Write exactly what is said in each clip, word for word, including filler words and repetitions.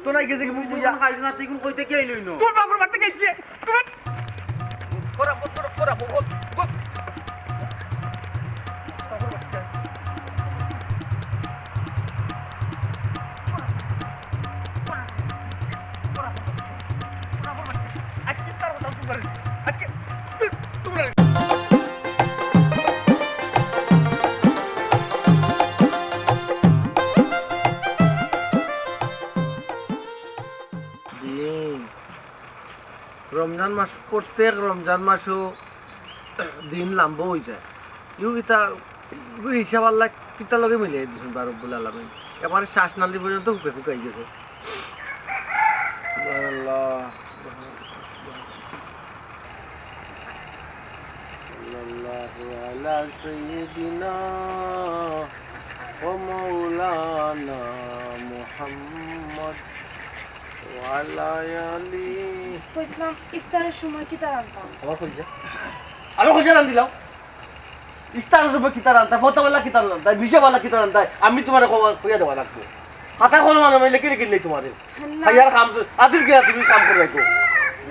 কোনায় গেছে কি বুঝি? তুই খাইছ না, তুই কোন কইতে কি আইলই না? তোর বাপর বাড়িতে গেছে। তোর বাপ-, করা, করা, করা, করা, করা। আজকে তার কথা তুই বলিস। আজকে তুই, তুই বলিস। দিন। রমজান মাস, প্রত্যেক রমজান মাসও দিন লম্বা অই যায়। ইউ কিতা, ইউ হিসাব আল্লাহ কিতা লগে মিলাই দিছইন বা রব্বুল আলামিন। এবারে শ্বাস নালি পর্যন্ত হুকে হুকাই গেছে। আল্লাহ। সাল্লাল্লাহু আলা সাইয়্যিদিনা ওয়া মাওলানা মুহাম্মদ ওয়া আলা আলি। কইছিলাম ইফতারের সময় কিতা রানতাম? আবার কইছে? আবার কইছে রান দিলাম। ইফতারের সময় কিতা রানতায়, ফতোয়ালা কিতা রানতায়, মিশাবালা কিতা রানতায়, আমি তুমারে কইয়া দেওয়া লাগবো। খাতা কলম আনো, আমি লেখি লেখি দিলাই তুমারে। না। খাইয়ার কাম তো, আদিল গিয়া তুমি কাম করে রাখো।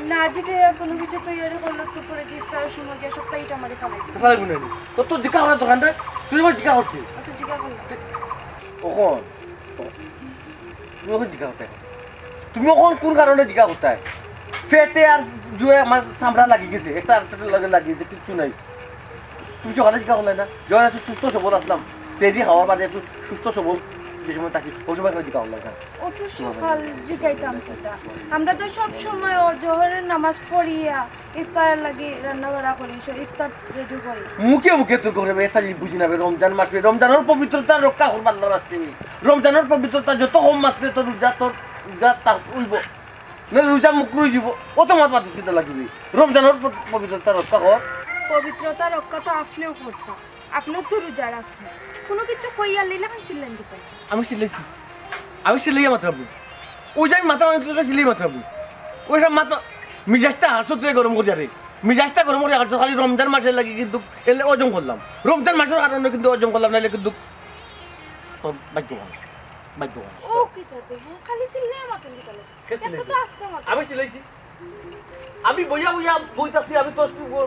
না, আজকে কোনো কিছু তৈরি করলো তো পরে কি ইফতারের সময় গিয়া সবটা ইটা মারি ফালাই দিবে। ফালাই গুনে নি। তো তোর জিকা করার দোকানটা, তুই আমার জিকা করছিস। অত জিকা করলো। অখন, তুমি অখন জিকা করতায়। তুমি অখন কোন কারণে জিকা করতায়? পেটে আর জুয়ে আমার চামড়া লাগি গেছে, একটা আরেকটার লগে লাগি গেছে, কিচ্ছু নাই। তুমি সকালে জিকা করলায় না? যখন এত সুস্থ সবল আসলাম, সেহরি খাওয়ার বাদে এত সুস্থ সবল যে সময় থাকি, ওই সময় কেন জিকা করলায় না? অত সকাল জিকাইতাম কিতা? আমরা তো সব সময় ও জোহরের নামাজ পড়িয়া ইফতারের লাগি রান্না বাড়া করি, সব ইফতার রেডি করি। মুখে মুখে তো করে, এটা জিনিস বুঝি না বে, রমজান মাসে, রমজানর পবিত্রতা রক্ষা করবার আল্লাহর রাস্তে। রমজানর পবিত্রতা যত কম মাতবে, তোর রোজা, তোর রোজা তা অইব। না, রোজা মুখ রই দিব, অত মাত মাতিস কিতা লাগবে? রমজানর প-, পবিত্রতা রক্ষা কর। পবিত্রতা রক্ষা তো আপনেও করতা, আপনেও তো রোজা রাখছইন। কোনো কিছু কইয়া লইলে আমি চিল্লান দিতাম। আমি চিল্লাইছি? আমি চিল্লাইয়া মাতরাম নি? ওই যে আমি মাথা মারি তুলতে চিল্লাই মাতরাম নি? ওই সব মাথা, মিজাজটা হাসত রে গরম করিয়া রে। মিজাজটা গরম করিয়া হাসত, খালি রমজান মাসের লাগি কিন্তু এলে হজম করলাম। রমজান মাসের কারণে কিন্তু হজম করলাম, নাইলে কিন্তু তোর ভাগ্য ভালো, ভাগ্য ভালো। ও কিতা দেখো, খালি চিল্লাইয়া মাতইন কিতা লাগে? কে চিল্লাইছে? একটা তো আস্তে মাত। আমি চিল্লাইছি? আমি বইয়া বইয়া বইতাছি, আমি তো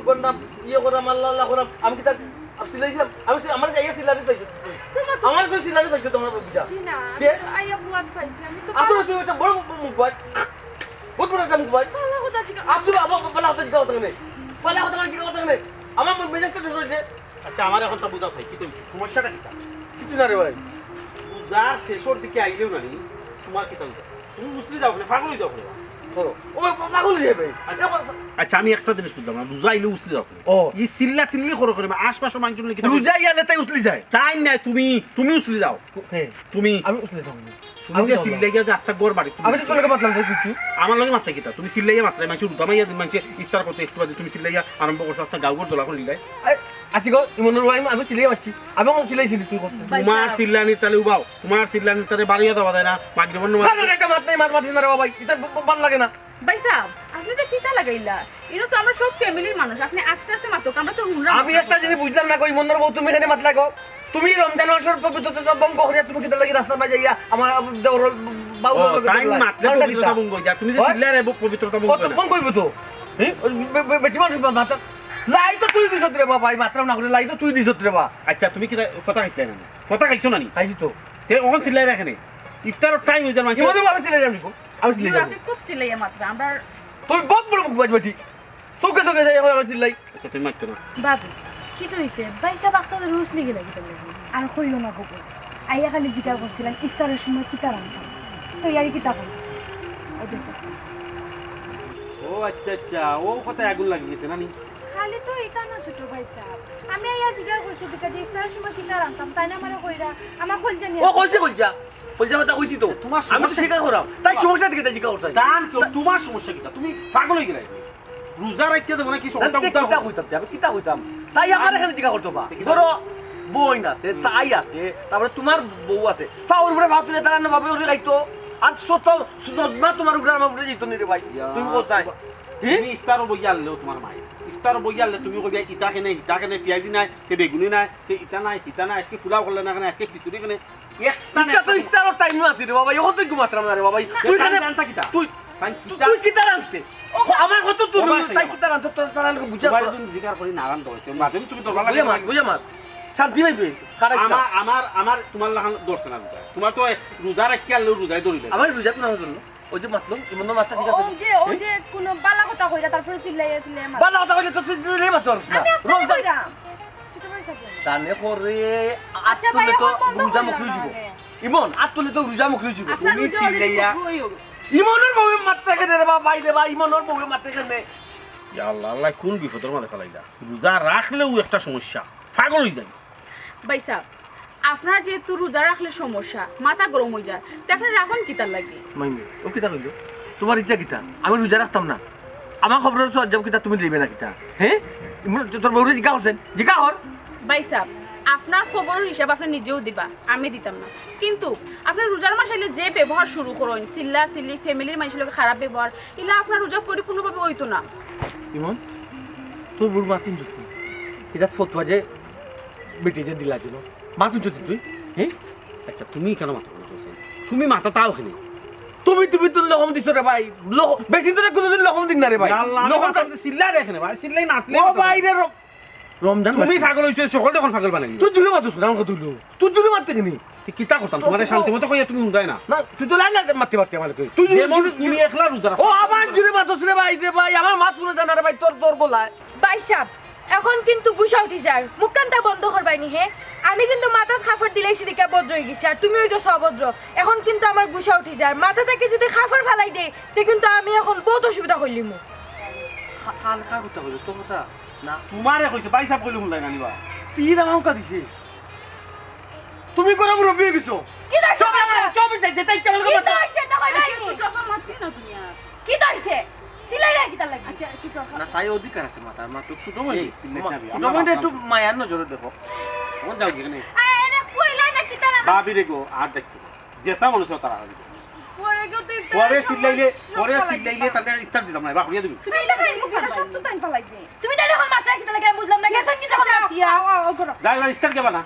গন্ডা ইয়ে করাম, আল্লাহ আল্লাহ করাম, আমি কিতা আমি চিল্লাইছিলাম? আমি সে-, আমার যাইয়া চিল্লানি পাইছো। আস্তে মাত। আমার তো চিল্লানি পাইছো তোমরা বুঝা। জি না, আমি কে? তো আইয়া বুয়াত পাইছি, আমি তো আসলে তুই একটা বড় মুখ ভাই, বহুত বড় একটা মুখ ভাই। ভালো কথা জিজ্ঞাসা। আসলে বাবা ভালো কথা জিজ্ঞাসা করতে নেই, ভালো কথা মানে জিজ্ঞাসা করতে নেই। আমার মেজাজটা ঠিক হয়েছে। আচ্ছা, আমার এখন তো বুঝা ভাই, কি তুমি সমস্যাটা কিতা? কিছু না রে ভাই। রোজার শেষর দিকে আইলেও না নি, তোমার কিতা অইতো? তুমি উছলি যাও কেনে, পাগল অই যাও কেনে? ধরো, ও পা-, পাগল অই যাবে। আচ্ছা, আচ্ছা, আমি একটা জিনিস বুঝলাম না, রোজা আইলে উছলি যাও কেনে? ও। এই চিল্লা চিল্লি করে করে, আশপাশর মানুষ মিলে কিতা রোজা আইলে তাই উছলি যায়? তাই না, তুমি, তুমি উছলি যাও। কে? তুমি। আমি উছলি যাও। তুমি আমি যে যাও না। চিল্লাইয়া যে আস্তা ঘর বাড়ি, তুমি আমি তো তোর লগে মাতলাম, ভাই, কিছু। আমার লগে মাতলা কিতা? তুমি চিল্লাইয়া মাতলা, মানুষ রোজা মাইয়া দিন, মানুষ ইফতার করতে একটু বাদে তুমি চিল্লাইয়া আরম্ভ করছো, আস্তা গাঁও ঘর দলা করে দিলাই। আই, আছি গো, ইমনর ওয়াইম, আমি চিল্লাইয়া মাতছি। আমি এখন চিল্লাইছি তুই করতে। ভাই তোমার সাহেব। চিল্লানি তালে উবাও, তোমার চিল্লানি তালে বাড়িয়া দেওয়া যায় না, মাগরিবর নামাজ। ভালো একটা মাত নাই, মাত মাতিস না রে বাবা, এটা ব-, ব-, ভালো লাগে না। ভাই সাহেব, আপনি তো কিতা লাগাইলা? ইনো তো আমরা সব ফ্যামিলির মানুষ, আপনি আস্তে আস্তে মাতক, আমরা তো হুনরাম। আমি একটা জিনিস বুঝলাম না, কই মন্দার বউ, তুমি এখানে মাত লাগো। তুমি রমজান মাসর পবিত্রতা ভঙ্গ করিয়া তুমি কিতা লাগি রাস্তার মাঝে যাইয়া আমার দেওর বাউল ও, লগে তাই দিলা? মাতলে কারণটা পবিত্রতা কিতা? ভঙ্গ অই যায়, তুমি যে হয়? চিল্লায় রে, পবিত্রতা ভঙ্গ অত অয় না। ভঙ্গ অইব তো। হ্যাঁ? ওই বে-, বে-, বেটি মানুষ মাত-, মাত-, লাই তো তুই দিছত রে বাবা, এই মাতরাম না করে লাই তো তুই দিছত রে বা। আচ্ছা, তুমি কিতা ফতা খাইছলায় না? ফতা খাইছো না নি? খাইছি তো। তে অখন চিল্লায় রাখে নি। ইফতারর টাইম অই যার মানুষ। ইমন আমি চিল্লাই যাম নি গো। আমি চিল্লাই যাম। আপনি খুব চিল্লাইয়া মাতরা, আমরা তুই বহুত বড় মুখ বাজ বেটি। চোখে চোখে যাই, আমি চিল্লাই। আচ্ছা, তুমি মাততো না। বাবু, কিতা অইছে? ভাই সাহেব আখতা ধরি উছলি গেলা কিতা লাগি? আর কইও না গো। আইয়া খালি জিকার করছিলাম, ইফতারের সময় কিতা রানতাম? তৈয়ারি কিতা করতাম? ওই দেখো। ও আচ্ছা, আচ্ছা, ও কথায় আগুন লাগি গেছে না নি? খালি তো ইটা না ছোট ভাই সাহেব। আমি আইয়া জিকার করছি দিকে যে ইফতারের সময় কিতা রানতাম, তাইন আমারে কইরা, আমার কলজা নিয়া ও কইছে কলজা। কলজা কথা কইছি তো। তোমার আমি তো সমস্যা স্বীকার করাম। তাই সমস্যা দিকে তাই জিকার করতাম। দান কেউ, তোমার সমস্যা কিতা? তুমি পাগল অই গেলায়? রোজা রাখিয়া দেবো নাকি? তাহলে সমস্যা তে উদ্ধার কিতা করবো? কইতাম তে? আমি কিতা কইতাম? তাই আমার আমি এখানে জিকার করতো বা। তে কিতা ধরো, করবো? বইন আছে, হুম। তাই আছে, তারপরে তোমার বউ আছে। ফাউর উপরে ফাউ তুলে তারা নবাবে উঠে খাইতো। আর শত, শত মা তোমার উপরে আমার উপরে জিতো নি রে ভাই। ইয়া, তুমি কোথায়? সুবা-, হি? তুমি ইফতারও বইয়া আনলেও তোমার মায়ের। তার বইয়ালে তুমি কইবা, "ইতা কেনে, ইতা কেনে, পিয়াজি নাই, তে বেগুনি নাই, তে ইতা নাই, ইতা নাই, আজকে পোলাও করলে না কেনে, আজকে খিচুড়ি কেনে?" একটা ইচ্ছা তো নাই। ইচ্ছা আমার টাইম মাতি রে বাবা, এখন তুই ঘুমাতরাম না রে বাবা। তুই টাইম কেনে জানতা কিতা? তুই, টাইম তুই, কিতা? তুই কিতা রানছে? ও, আমার কত তুই ও, বাবা, তাই কিতা রানছে? তোর, তোর আনকে বুঝা তোমার কর। যদি জিকার করি না রান তো, তুমি বাদে তুমি দরবার বুঝে লাগে মাত, বুঝে মাত। শান্তি পাইবে। খারাপ আমার, কাজ। আমার, আমার তোমার লাখান দর্শন আছে। তোমার তো রোজা রাখিয়া আনলেও রোজায় ধরিলে। আমার রোজা তো না জন্য। ওই যে মাতলাম, ইমন মাতটা ঠিক আছে। ওই যে, ওই যে কোনো বালা কথা কইরা, তারপরে চিল্লাইয়া চিল্লাইয়া মাত। বালা কথা কইলে তো তুই চিল্লাইয়া মাত পারস না। আমি আপনাকে রোজা কইরাম। ছোট ভাই সাথে। তানে করে আত আচ্ছা ভাই, তুলে তো এখন বন্ধ রোজা করলাম মুখ হয়ে না, যাবো। হ্যাঁ। ইমন, আত তুলে তো রোজা মুখ হয়ে যাবো। আপনার তুমি রোজা চিল্লাইয়া। হয়ে গেছে। ইমনর বউয়ে মাততে কেনে রে বা, ভাই রে বা, ইমনর বউয়ে মাততে কেনে? ইয়া আল্লাহ, আল্লাহ কোন বিপদর মাঝে ফেলাইলা। রোজা রাখলেও একটা সমস্যা, পাগল হয়ে যায়। ভাই সাহেব, আপনার যেহেতু রোজা রাখলে সমস্যা, মাথা গরম হয়ে যায়, তে আপনি রাখুন কিতার লাগি? মাইমি, ও কিতা কইলো? তোমার ইচ্ছা কিতা? আমি রোজা রাখতাম না। আমার খবরের সওয়াব কিতা তুমি দিবে না কিতা? হ্যাঁ? ইমন, তোর বউরে জিজ্ঞা করছেন? জিজ্ঞা কর। ভাই সাহেব, আপনার খবরের হিসাব আপনি নিজেও দিবা, আমি দিতাম না। কিন্তু আপনি রোজার মাস আইলে যে ব্যবহার শুরু করেন, চিল্লা চিল্লি, ফ্যামিলির মানুষের লগে খারাপ ব্যবহার, ইলা আপনার রোজা পরিপূর্ণভাবে হইতো না। ইমন, তোর বউর মাত হুনছস নি? এটা ফতুয়া যে বেটি যে দিলা দিল। মাত হুনছস নি তুই? হ্যাঁ? আচ্ছা, তুমি কেন মাথা গরম করছো? তুমি মাথা তাও কেনে? তুমি, তুমি তোর লকম দিছো রে ভাই। লক-, বেটি তোরে কোনোদিন লকম দিন না রে ভাই। ইয়া আল্লাহ, আমি লকম মাথা চিল্লা রে কেনে ভাই, চিল্লাই না আসলে ও কথা ভাই বলো। রে, র-, রমজান তুমি মাস। পাগল হইছো, সকলটা এখন পাগল বানাই দিল। তুই জুরে মাতছ না, আমার কথা হইলো। তুই জুরে মারতে কেনে? তুই কিতা করতাম? তো তোমারে তো শান্তি মতো কইয়া তুমি হুনতায় না। না, তুই তো লাইন না মারতে পারতে আমার তুই। তুই যেমন জুরে তুমি একলা রোজা রাখো। ও, আমার জুরে মাতছ রে ভাই, রে ভাই, আমার মাত শুনে জানা রে ভাই, তোর, তোর গলায়। ভাই সাহেব, এখন কিন্তু গুসা উঠি যার। মুখখানটা বন্ধ করবাই নি, হে? আমি কিন্তু মাথাত কাপড় দিলাইছি দেখে ভদ্র হয়ে গেছি, আর তুমি হয়ে গেছো অভদ্র। এখন কিন্তু আমার গুসা উঠি যার। মাথা থেকে যদি কাপড় ফালাই দে, তে কিন্তু আমি এখন বহুত অসুবিধা করলিমু। হা-, হালকা কথা বলো, তো কথা। না, তোমারে কইছে, ভাই সাহেব কইলে হুনলাই না নিবা। তীর আমাকে দিছে। তুমি করে মুরব্বি হয়ে গেছো। কি দরকার? চুপ, চুপ, যে-, যেটা ইচ্ছা বলে কি করতে। দরকার? এটা কইবাই নি? ছোট আপা মারছি না তুমি আর। কি দরকার? সিলাই রাখি তার লাগি। আচ্ছা, ছোট আপা। না, তাই অধিকার আছে মাতার, মা তো ছোট বোন। এই, ছোট বোন একটু মায়ার নজরে দেখো। কোন যাও কি এখানে? আরে, এনে কইলাই না কি তারা? ভাবি রে গো, আর দেখো। যেটা মনে হয় তারা হবে। পরে কেউ তো ইফতারের পরে সময় চিল্লাইলে, সব পরে ফালাই চিল্লাইলে দিবা। তাহলে ইফতার দিতাম না, এবার হরিয়া দিবি। তুমি এটা খাই মুখে সব তো তাই ফালাই দে। তুমি তাই এখন মাথায় কিতা লাগে আমি বুঝলাম না। গেছেন কি যখন আচ্ছা, মাতিয়া? আও, আও, আও, করো। যা, যা, ইফতার কেবা না।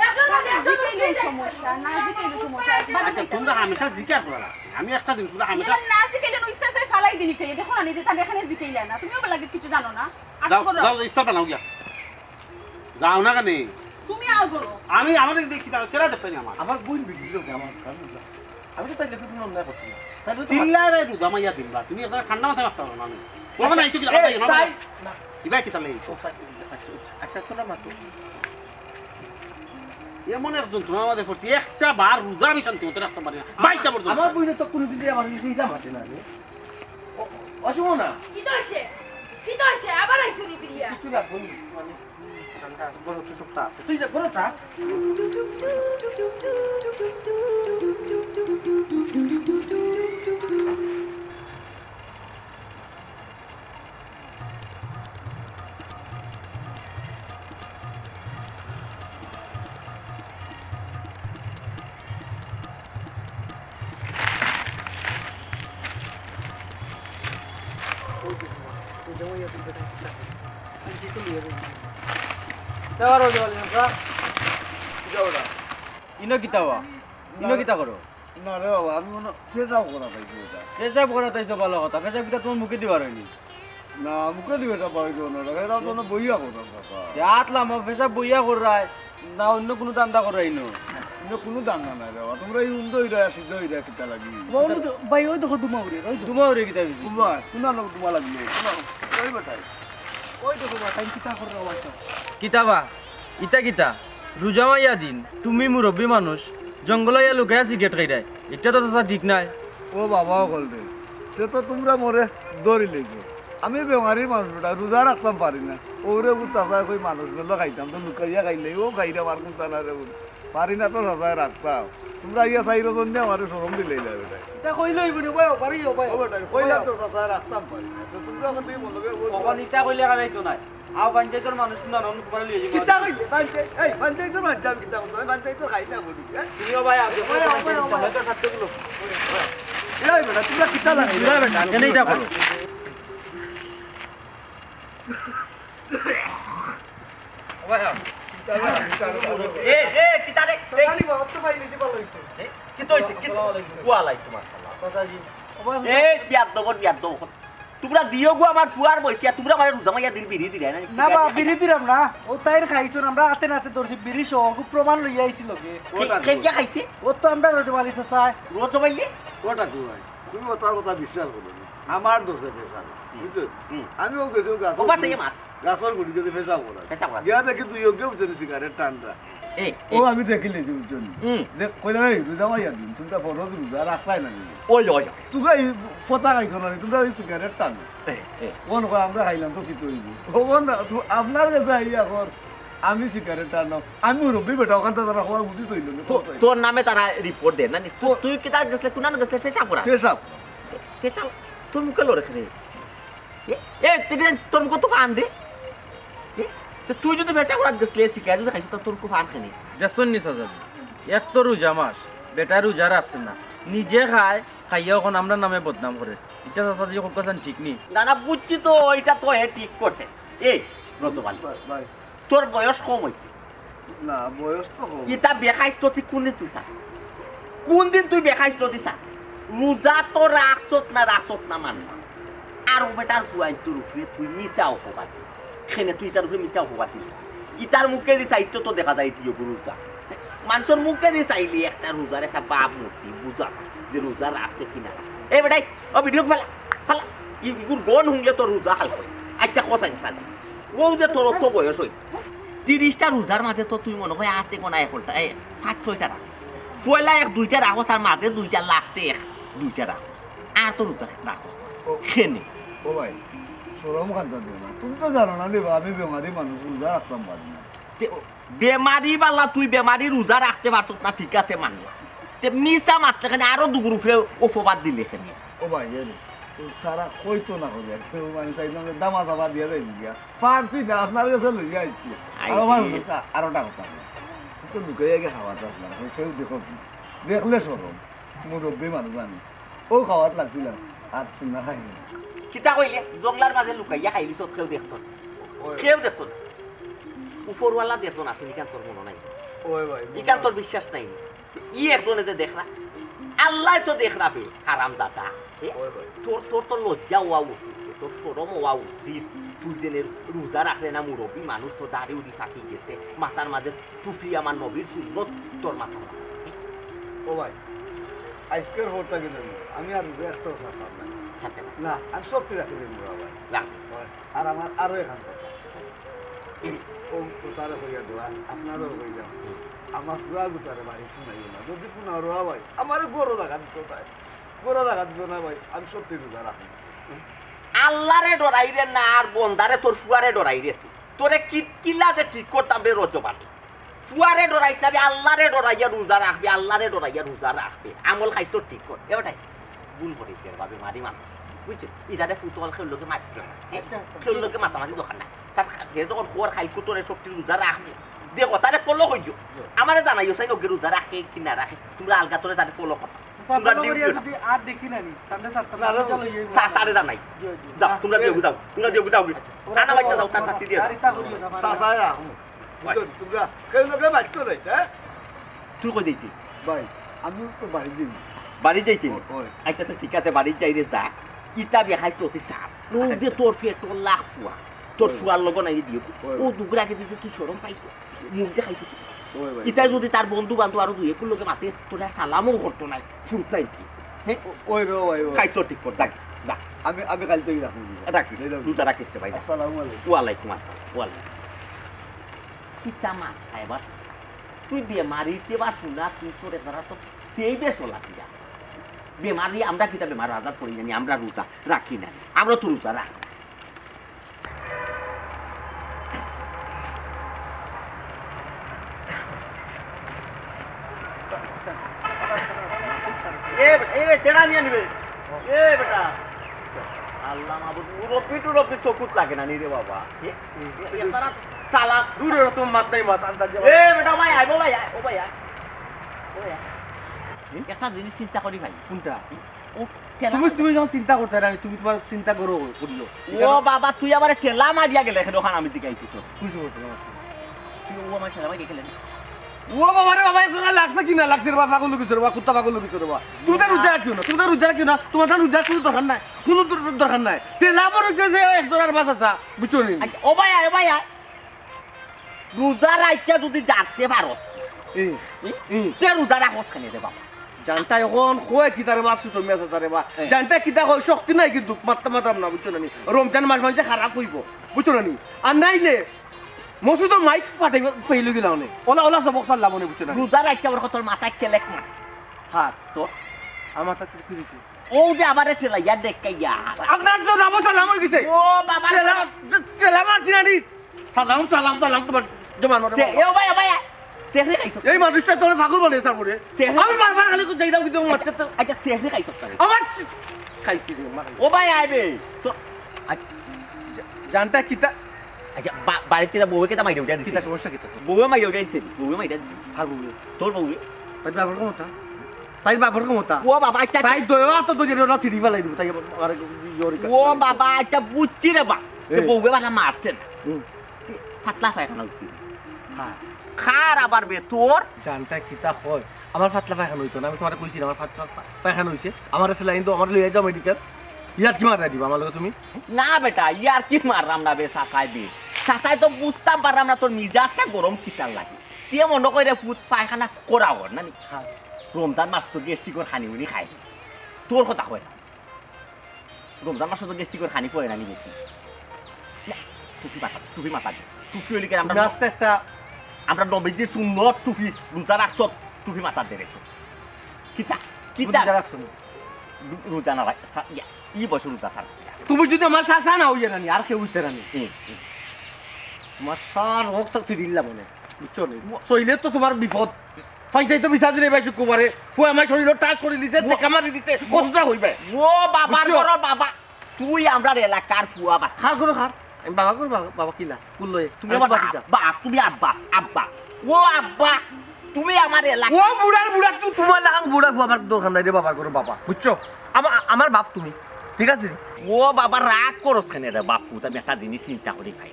এখন না জিকাইলে সমস্যা, না জিকাইলে সমস্যা। আচ্ছা, তোমরা হামেশা জিকার করো না। আমি একটা জিনিস বলি, হামেশা না জিকাইলে নু ইফতার সাই ফালাই দিন ইটাই। দেখো না, নিজে তাহলে এখানে জিকাইলে না। তুমিও বলে কিছু জানো না। আচ্ছা, যাও, করো। যাও, ইফতার বানাও গিয়া। যাও না কেনে? তুমি আও করো। আমি, আমার এই দেখি, তারা ছেড়া দেখবে না আমার। আমার বোন বিগড়ি গেছে, আমার কারণে যা। আমি তো তাই লেগে কোনো অন্যায় করছি না। তাই বলে চিল্লায় রে, রোজা মাইয়া দিন বা। তুমি একটা ঠান্ডা মাথায় রাখতে পারো না আমি। বলবো না, এই তো কি এ, আবার তাই না। না। ইবাই কি তাহলে এইসব? ও, তাই, আচ্ছা, আচ্ছা, আচ্ছা, তোরা মাতো। এমন একজন তোমার মাঝে পড়ছি, একটা বার রোজা আমি শান্তি মতো রাখতে পারি না। বাইশটা পর্যন্ত। আমার বোনে তো কোনোদিনই আমার কাছে ইটা মাতে না রে। ও, অসুখ না। কি তো হইছে? কি তো হইছে? আবার আইছো নি ফিরিয়া? কিছু লাগবো না, মানে, ঠান্ডা আছে, গরম তো সবটা আছে। তুই যা, গরমটা। ইনো কিতা বা? ইনো কিতা করো? না রে বাবা, আমি মনে পেশাব করা পাইছি ওটা। পেশাব করা তাই তো ভালো কথা। পেশাব কিতা তোমার মুখে দিবার হয়নি? না, মুখে দিবে এটা পাইছো না। এটা তো না বইয়া কথা, কথা। হাত লামো, পেশাব বইয়া কররায়। না অন্য কোনো ধান্দা কররায় ইনো? অন্য কোনো ধান্দা নাই রে বাবা। তোমরা এই উন্দা হইরা, সিদ্ধা হইরা কিতা লাগি? বাবা, ওই তো, ভাই, ওই দেখো দুমা উড়ে, ওই তো। দুমা উড়ে কিতা হইছে? দুমা, শোনা না, দুমা লাগলো। শোনা, ওই বেটাই। ওই দেখো বা, তাই কিতা কররা বাবা? কিতা বা? ইতা কিতা? রোজা মাইয়া দিন, তুমি মুরব্বি মানুষ, জঙ্গলো আইয়া লুকাইয়া সিগারেট খাইরায়, ইটা তো চাচা ঠিক নায়। ও বাবা অকল রে, তে তো তোমরা মোরে ধরিলাইছো। আমি বেমারি মানুষ বেটা, রোজা রাখতাম পারি না। ওরে বুঝ চাচায় কই মানুষ মেলো খাইতাম, তো লুকাইয়া খাইলে, ও খাইরে আমার কুন্তা না রে বুঝ। পারি না তো চাচায় রাখতাম। তোমরা আইয়া চাইরো জন দিয়া আমারে শরম দিলাইলা বেটা। ইতা কইলে অইবো নি, ওবায়, ওবায়, ওবায়। ও বেটা, কইলাম তো চাচায় রাখতাম পারি না। তো তোমরা আমার দিকে মনে করে বলছো। ওবায় ইতা কইলে খাইতো নায়। আও, পঞ্চায়েতর মানুষ কুনু না, অন্য কুবারে লইয়া যাইবো। কিতা কইলে? পঞ্চায়েত, এই, পঞ্চায়েতর মাঝে আমি কিতা করতাম? আমি পঞ্চায়েতর খাই না বলি, হ্যাঁ? তুমিও ভাই, আগে ওই, ওই, ওই, ওই। হয়তো ছাড়তে গুলো। এই বেটা, তোমরা কিতা লাগে? তুই বেটা, কেন ইটা করো? এ, এ, কিতা রে? এ, জানি বা, অত ভাই নিজে ভালো হইছে। এ, কিতা হইছে? কিতা? ওয়ালাইকুম আসসালাম। চাচাজি, ও বা, এ, বিয়াদ্দবর বিয়াদ্দব। তুমরা দিও গো আমার ফুয়ার বয়সিয়া, তুমরা আমারে রোজা মাইয়া দিন বিড়ি দিরায় না? না বা, বিড়ি দিরাম না। ও তাইর খাইছইন, আমরা আতে নাতে ধরছি বিড়ি সহ, ওগু প্রমাণ লইয়া আইছি লগে। কে, কে গিয়া খাইছে? ও তো আমরা রোজা মারি চাচায়। রোজা মাইলে? ওটা কি ভাই? তুমি ও তার কথা বিশ্বাস করো না। আমার দোষে ফেসাল, বুঝছো? হুম। আমি ও গেছি ও গাছর ও বাচ্চা গুড়ি, ইয়ে মার। গাছর গুড়ি গেছে ফেসাল করা। ফেসাল করা। গিয়া দেখি দুই অগে বুঝছো নি সিগারেট টানরা। এই, ও এই। আমি দেখিলে যে বুঝছো নি? হুম। দেখ, কইলাম, "এই রোজা মাইয়া দিন, তুমি তো ফরজ রোজা রাখছাই না নি।" ওই, ওই, ওই। তোমরা এই ফতা খাইছো না নি, তোমরা ওই সিগারেট টানো। এই, এই। কোন কয় আমরা খাইলাম তো কি তৈরি? ও কোন না, তো আপনার কাছে আই এখন আমি সিগারেট টানো, আমি মুরব্বি বেটা, ওখান থেকে তারা খবর বুঝি তৈরি না। তো-, তোর নামে তারা রিপোর্ট দেয় না নি? তু-, ও। তুই কিতা গেছলে, কোন গেছলে পেশাব করা? পেশাব। পেশাব? তোর মুখে লড়ে খেলে। এ, এ, তুই কি জানিস, তোর মুখে তো ফান দে। এ, তো তুই যদি পেশাব করাত গেছলে, সিগারেট যদি খাইছিস, তো তোর মুখে ফান খেলে। দেখছইন নি চাচাজি, এক তো রোজা মাস, বেটা রোজা রাখছে না, নিজে খায়, খাইয়া এখন আমরার নামে বদনাম করে। ইটা চাচাজি খুব কাছে ঠিক নি। না, না, বুঝছি তো, ইটা তো হে ঠিক করছে। এই, রজব আলী, ভাই, ভাই। তোর বয়স কম হইছে। না, বয়স তো কম। ইতা বেখাইছলতি কোন দিন তুই চাস? কোন দিন তুই বেখাইছলতি চাস? রোজা তো রাখছত না, রাখছত না মানে। আর ও বেটার ফুয়াইন্তর উপরে তুই মিছা অপবাদ দিস। কেনে তুই ইতার উপরে মিছা অপবাদ দিস? ইতার মুখে দি চাইতো তো দেখা যায় ইতিও রোজা। মানষর মুখে দি চাইলে একটা রোজার একটা ভাব মূর্তি বুঝা যায় যে রোজা রাখছে কি না রাখছে। এই বেটাই, ও ভিডিও ফালা, ফালা। ই-, ইগুর গন হুনলে তো রোজা হাল করে। আচ্ছা, কোথায় কাজে? ও যে তোর অত বয়স হইছে, তিরিশটা রোজার মাঝে তো তুই মনে হয় আতে গোনা একটা, এ, পাঁচ ছয়টা রাখস। পয়লা এক দুইটা রাখস, আর মাঝে দুইটা, লাস্টে এক দুইটা রাখস। আর তো রোজা রাখস না। ও। কেনে? ও ভাই, শরম কান্তা দিও না। তুমি তো জানো না রে বা, আমি বেমারি মানুষ, রোজা রাখতাম পারি না। তে, ও, বেমারি বালা তুই বেমারি রোজা রাখতে পারছত না, ঠিক আছে মানে। তে মিছা মাতলে কেনে, আরো দুগুর উপরে অপবাদ দিলে কেনে? ও ভাই, এ রে, তো তারা কইতো না কইবে, কেউ মানে চাইলাম যে দামা দামা দিয়া যাই গিয়া। পারছি না, আপনার কাছে লইয়া আইছি। আই আরো রে। ভালো কথা, আরোটা কথা বলি। তো লুকাইয়া গিয়া খাওয়াত আপনার, কেউ দেখো কি? দেখলে শরম, মুরব্বি মানুষ আমি। ও খাওয়াত লাগছিলাম, আর শুনা খাইনি। কিতা কইলে? জংলার মাঝে লুকাইয়া খাইলি, সব কেউ দেখতো না। ওই। কেউ দেখতো না। উপরওয়ালা যেজন আছেন, ইখান তোর মনো নাই। ওই ভাই, ইখান তোর বিশ্বাস নাই। ই একজনে যে দেখরা, আল্লায় তো দেখরা বে, হারামজাদা। এ, ওই ভাই। তোর, তোর তো লজ্জা হওয়া উচিত, তোর শরম হওয়া উচিত। তুই যেনে রোজা রাখরে না, মুরব্বি মানুষ, তোর দাড়ি উড়ি ফাটি গেছে, মাথার মাঝে টুপি আমার নবীর সুন্নত, তোর মাথার মাঝে। ও ভাই, আজকের পর থাকি না, আমি আর রোজা একটাও ছাড়তাম না। ছাড়তে না? না, আমি সত্যি রাখি দেবো ভাই। রাখ। ওই। আর আমার আরো এখান কথা। ও, ও তারে কইয়া দেওয়া, আপনারও কই যাও। আমার ফুয়া গুতারে বাড়ি শুনাইও না। যদি শুনাও রে ভাই, আমারে গরো জাগা দিত তাই। গরো জাগা দিত না ভাই, আমি সত্যি রোজা রাখি। আল্লারে ডরাইরে না, আর বন্দারে তোর ফুয়ারে ডরাইরে। তোরে কি, কিলা যে ঠিক করতাম রে রজব আলী। ফুয়ারে ডরাইস না বে, আল্লারে ডরাইয়া রোজা রাখবে, আল্লারে ডরাইয়া রোজা রাখবে। আমল খাইছ তো ঠিক কর। এ বেটাই, ভুল করিস রে বা, বেমারি মানুষ। বুঝছো? ইজারে ফুটবল খেললো কি মারতে না। হ্যাঁ? আচ্ছা, আচ্ছা। খেললো কি মাতামাতি দরকার নাই। তার খা-, হে যখন খবর খাইল কুতরে সবটি রোজা রাখবে। দেখো, তারে ফলো করিও। আমারে জানাইও, চাই ওকে রোজা রাখে কি না রাখে। তোমরা আলগা তোরে তারে ফলো করো। চাচা, তোমরা ফলো করিয়া ডিউটি যদি আর দেখি না নি, তাহলে স্যার, না, না, চাচারে জানাই। জি, জি। যাও, তোমরা দিয়ে যাও, তোমরা দিয়ে যাও। আচ্ছা। আনা বাইতে যাও, তার সাথে দিয়ে যাও। আর ইতা করিও না, চাচায় রাখো। বুঝছো? তোমরা কেউ লোকে মারতো নাই, হ্যাঁ? তুই কই যাইতি? ভাই, আমি তো বাড়ি যাই। বাড়ি যাইতি? ও-, ওই। আচ্ছা, তো ঠিক আছে, বাড়ি যাই রে, যা। ইতা বেখাইছ তো তুই সাপ। ও যে তোর পেট, তোর লাখ ফুয়া, তোর ওই। ফুয়ার লগে নাই দিও। ওই। ও দুগরা কে দিছে, তুই শরম পাইছ? মুখ দেখাইছ তুই? ওই ভাই। ইতা যদি তার বন্ধু বান্ধব আরো দুই একুর লোকে মাতে, তোর আর সালামও করতো নাই। ফুরুত নাই তুই। হ্যাঁ? ও-, ওই রে ভাই, ওই। খাইছ ঠিক কর, যা, যা। আমি, আমি কাল থেকে রাখবো। রাখিস, এই যাও। তুই যা রাখিস রে ভাই, যা। আসসালামু আলাইকুম। ওয়ালাইকুম আসসালাম, ওয়ালাইকুম। কিতা মাথায় বাস? তুই বেমারিতে বাসু না, তুই তোর এবারা তো সেই দেশ ওলা কিনা। বেমারি, আমরা কিতা বেমার আজার করি জানি, আমরা রোজা রাখি না, আমরা তো রোজা রাখি। এ, এ, তেড়া নিয়ে নিবে। এ বেটা, আল্লাহ মাবুদ, মুরব্বি টুরব্বি চকুত লাগে না নি রে বাবা। এ, এ, এ, তারা চালাক। দূরে তো মাত নাই, মাত আন্দাজ এ বেটা, ভাই, আইবো ভাই, আয়, ও ভাই, আয়। ও ভাই, আয়। একটা জিনিস চিন্তা করি ভাই। কোনটা? ও, ঠেলা তুমি, তুমি যখন চিন্তা করতে না, তুমি তুমার চিন্তা করো, করিও। ও বাবা, তুই আমারে ঠেলা মারিয়া গেলে কেনে, অখান আমি জিগাইছি তো। তুই ও আমার ঠেলা মারিয়া গেলে। ও বাবা রে বাবা, এক জোড়া লাগছে কি না লাগছে রে বাবা, পাগল অই গেছো রে বাবা, কুত্তা পাগল অই গেছো রে বাবা। তুমি তো রোজা রাখিও না, তুমি তো রোজা রাখিও না, তুমার তো রোজা কুনু দরকার নাই, কুনু দর-, দরকার নাই। ঠেলা বড় কেউ যে এক জোড়ার বাস আছে, বুঝছো নি? আচ্ছা, ও ভাই আয়, ও ভাই আয়। রোজা রাখিয়া যদি জানতে পারো, এই, এই, এই। তে রোজা রাখস কেনে রে বাবা? জানটা অখন কয় কিতা রে বাপ, সুতো মিয়া চাচা রে বা। হ্যাঁ। জানটা কিতা কয়, শক্তি নাই কিন্তু, মাততাম পারতাম না, বুঝছো না নি? রমজান মাস মানষে খারাপ কইবো, বুঝছো না নি? আর নাইলে মসজিদর মাইক ফাটাই ফেইল গেলা অনে। ওলা, ওলা সবক সারলাম অনে, বুঝছো না নি? রোজা রাখিয়া আবার কত মাথায় খেলেক না। হ্যাঁ। তো? আমার মাথাত কি দিছে? ও যে আমারে ঠেলাইয়া দেখাইয়া। আপনার তো নামও সালাম অই গেছে। ও বাবা রে। ঠেলা, ঠেলা মারছি না নি? সালাম, সালাম, সালাম, তুমার জমান মারে সে, বাবা। এ, ও ভাই, ও ভাই, সেহরি খাইছো? এই মানুষটা তোরে পাগল বানাইছে আমারে। সেহরি আমি বারবার খালি যাইতাম কিন্তু মারতে তো। আচ্ছা, সেহরি খাইছো তারে? আমার সে-, খাইছি রে, মার। ও ভাই, আইবে। তো, আচ্ছা, জা-, জানটা কিতা? আচ্ছা, বা-, বাড়িত কিতা বউয়ে কিতা মাইরা উঠাই দিছে? কিতা সমস্যা কিতা? বউয়ে মাইরা উঠাই দিছে, বউয়ে মাইরা দিছে। আর বউয়ে? তোর বউয়ে? তাইর বাপর ক্ষমতা? তাইর বাপর ক্ষমতা? ও বাবা, আচ্ছা, তাই দয়া তো দয়া ওরা ছিঁড়ি ফেলাই দিব, তাই আবার, আবার ইয়ে করে ও বাবা, আচ্ছা, বুঝছি রে বা। তো এই। বউয়ে বালা মারছে না। হুম। পাতলা পায়খানা অইছে। হ্যাঁ। খার আবার বে তোর। জানটা কিতা কয়? আমার পাতলা পায়খানা অইতো না, আমি তুমারে কইছি না, আমার পাতলা পা-, পায়খানা অইছে। আমার saline দেও, আমারে লইয়া যাও মেডিকেল। ইয়ার্কি মারায় দিবা আমার লগে তুমি? না বেটা, ইয়ার্কি মাররাম না বে, চাচায় বে। চাচায় তো বুঝতাম পাররাম না তোর মিজাজটা গরম কিতার লাগি। তে মনো কইরে ফুত পায়খানা করা অর না নি? হ্যাঁ। রমজান মাস তো গ্যাস্ট্রিকর খানি উনি খায়। তোর কথা কয় না। রমজান মাসো তো গ্যাস্ট্রিকর খানি পড়ে না নি বেশি। না, টুপি মাথা, টুপি মাথা দে। টুপি অইলে কি আমরা তুমি আস্তে একটা আমরা নবীজির সুন্নত টুপি, রোজা রাখছো, টুপি মাথা দে রেখো। কিতা? কিতা? রোজা রাখছো না। রো-, রোজা না রাখ-, সা-, ইয়া, ই বয়সে রোজা ছাড়। তুমি যদি আমার চাচা না অইয়া রানি, আর কেউ অইতে রানি। হুম, হুম। তুমার সার হোক সার সিরিল্লা মনে, বুঝছো নি? শরীরে তো তুমার বিপদ। ফাইজাই তো বিচার দিলে ভাই শুক্রবারে। ফুয়া আমার শরীরে টাচ করি দিছে, ও টেকা মারি দিছে, কতটা হইবে? ও বাবার বুঝছো? ঘরর বাবা, তুই আমরার এলাকার ফুয়া বা। খার করো খার। আমি বাবা করো বাবা, বাবা কিলা? কুল লয়ে? তুমি আমি আমার বাবা বাপ, যা। বাপ, তুমি আব্বা, আব্বা। ও আব্বা, তুমি আমার এলাকা। ও বুড়ার বুড়া, তুই তুমার লাখান বুড়া ফুয়া আমার দরকার নাই রে বাবার ঘরর বাবা। বুঝছো? আমার, আমার বাপ তুমি। ঠিক আছে? ও বাবা, রাগ করস কেনে রে বাপু? আমি একটা জিনিস চিন্তা করি ভাই।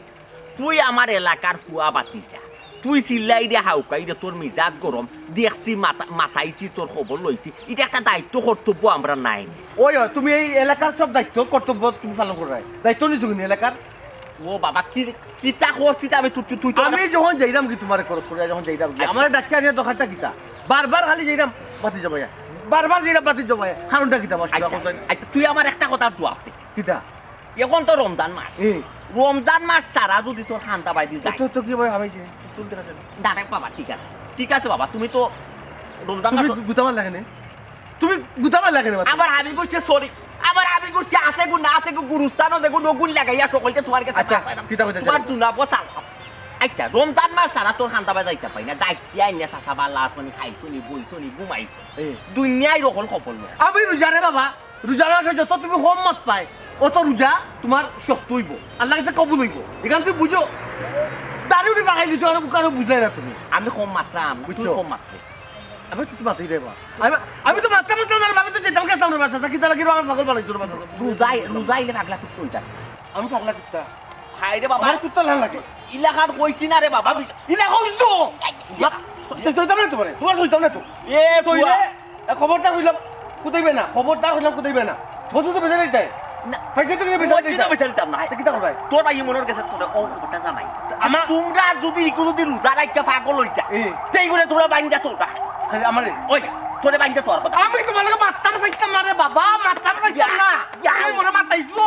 তুই আমার এলাকার ফুয়া বাতিজা, তুই চিল্লাইরে হাউকাইরে, তোর মিজাজ গরম, দেখছি মাতা-, মাতাইছি, তোর খবর লইছি, ইটা একটা দায়িত্ব কর্তব্য আমরার নাই নি? ওই, ওই, তুমি এই এলাকার সব দায়িত্ব কর্তব্য তুমি পালন কররায়, দায়িত্ব নিছো কিনি এলাকার? ও বাবা, কি, কিতা করছি তা আমি তুই, তুই, তুই তো আমি যখন যাইরাম কি তুমারে খরচ করি, যখন যাইরাম কি, আচ্ছা। আমারে ডাকিয়া আনিয়া দরকারটা কিতা? বারবার খালি যাইরাম বাতি জমাইয়া, বারবার যাইরাম বাতি জমাইয়া, কারণটা কিতা আমার? আচ্ছা, আচ্ছা, তুই আমার একটা কথার জবাব দে। কিতা? এখন তো রমজান মাস। হুম। রমজান মাস ছাড়া যদি তোর খান্দা বাইদি যায়। তো, তো কি ভাই হামাইছে? চুল দেখা যায় না। না রে বাবা, ঠিক আছে। ঠিক আছে বাবা, তুমি তো রমজান তুমি মাস গু-, গুতামার লাগে নে? তুমি গুতামার লাগে নে, বাবা? আবার আমি করছি, sorry। আবার আমি করছি, আছে গু, না আছে গু, গুরুস্থানও দেখো, নগুন লাগাইয়া সকলকে তোমার কাছে আচ্ছা, পাঠাইলাম। কিতা কইতে তোমার চাও? জুনা বসাল। আচ্ছা, রমজান মাস ছাড়া তোর খান্দা বাইদি যাইতে পারি না। ডাকিয়া আইনে চাচা বালা আছনি, খাইছনি, বইছনি, ঘুমাইছো। এই। দুনিয়ার হকল খবর লও। আমি রোজা রে বাবা। রোজা মাসে যত তুমি কম মাত পায়, অত রোজা তোমার শক্ত অইবো, আল্লাহর কাছে কবুল অইবো। ইখান তুমি বুঝো, দাড়ি উড়ি পাকাই দিছো, আর কারো বুঝাই না তুমি। আমি কম মাতরাম না, তুই বুঝছো? কম মাতরে। আমি তো মাতই রে বা। আমি, আমি তো মাততাম, মাততাম না, আমি তো যেতাম, গেতাম রে বা, চাচা, কিতা লাগি আমার পাগল বানাইছো রে বা, চাচা? রোজাই, রোজা আইলে পাগলা কুত্তা অই যায়। আমি পাগলা কুত্তা? হায় রে বাবা। আমার কুত্তা লাল লাগে। ইলাখান কইছি না রে বাবা। ইলা কইছো? না, সইতাম না তোমারে। তোমার সইতাম না তো। এ, সইলে, ফুয়া। এ, খবরদার কইলাম, কুদাইবে না। খবরদার কইলাম, কুদাইবে না। বসে তো বেজার হইতে। না। ফাইজে তো বেজার হইতে। তো বেজার হইতাম না। তা কিতা করবে? তোর ভাই মনর গেছে তোরে ও খবরটা জানাই। আমার তোমরা যদি ইগু যদি রোজা রাখিয়া পাগল অই যায়, এ। তেই করে তোরা বাইন্দা তোরা। খালি আমারে? ওই, তোরে বাইন্দা তোর কথা। আমি তোমার লগে মাততাম চাইতাম না রে বাবা, মাততাম চাইতাম না। ইয়া, ইয়া। তুমি মনে মাতাইছো।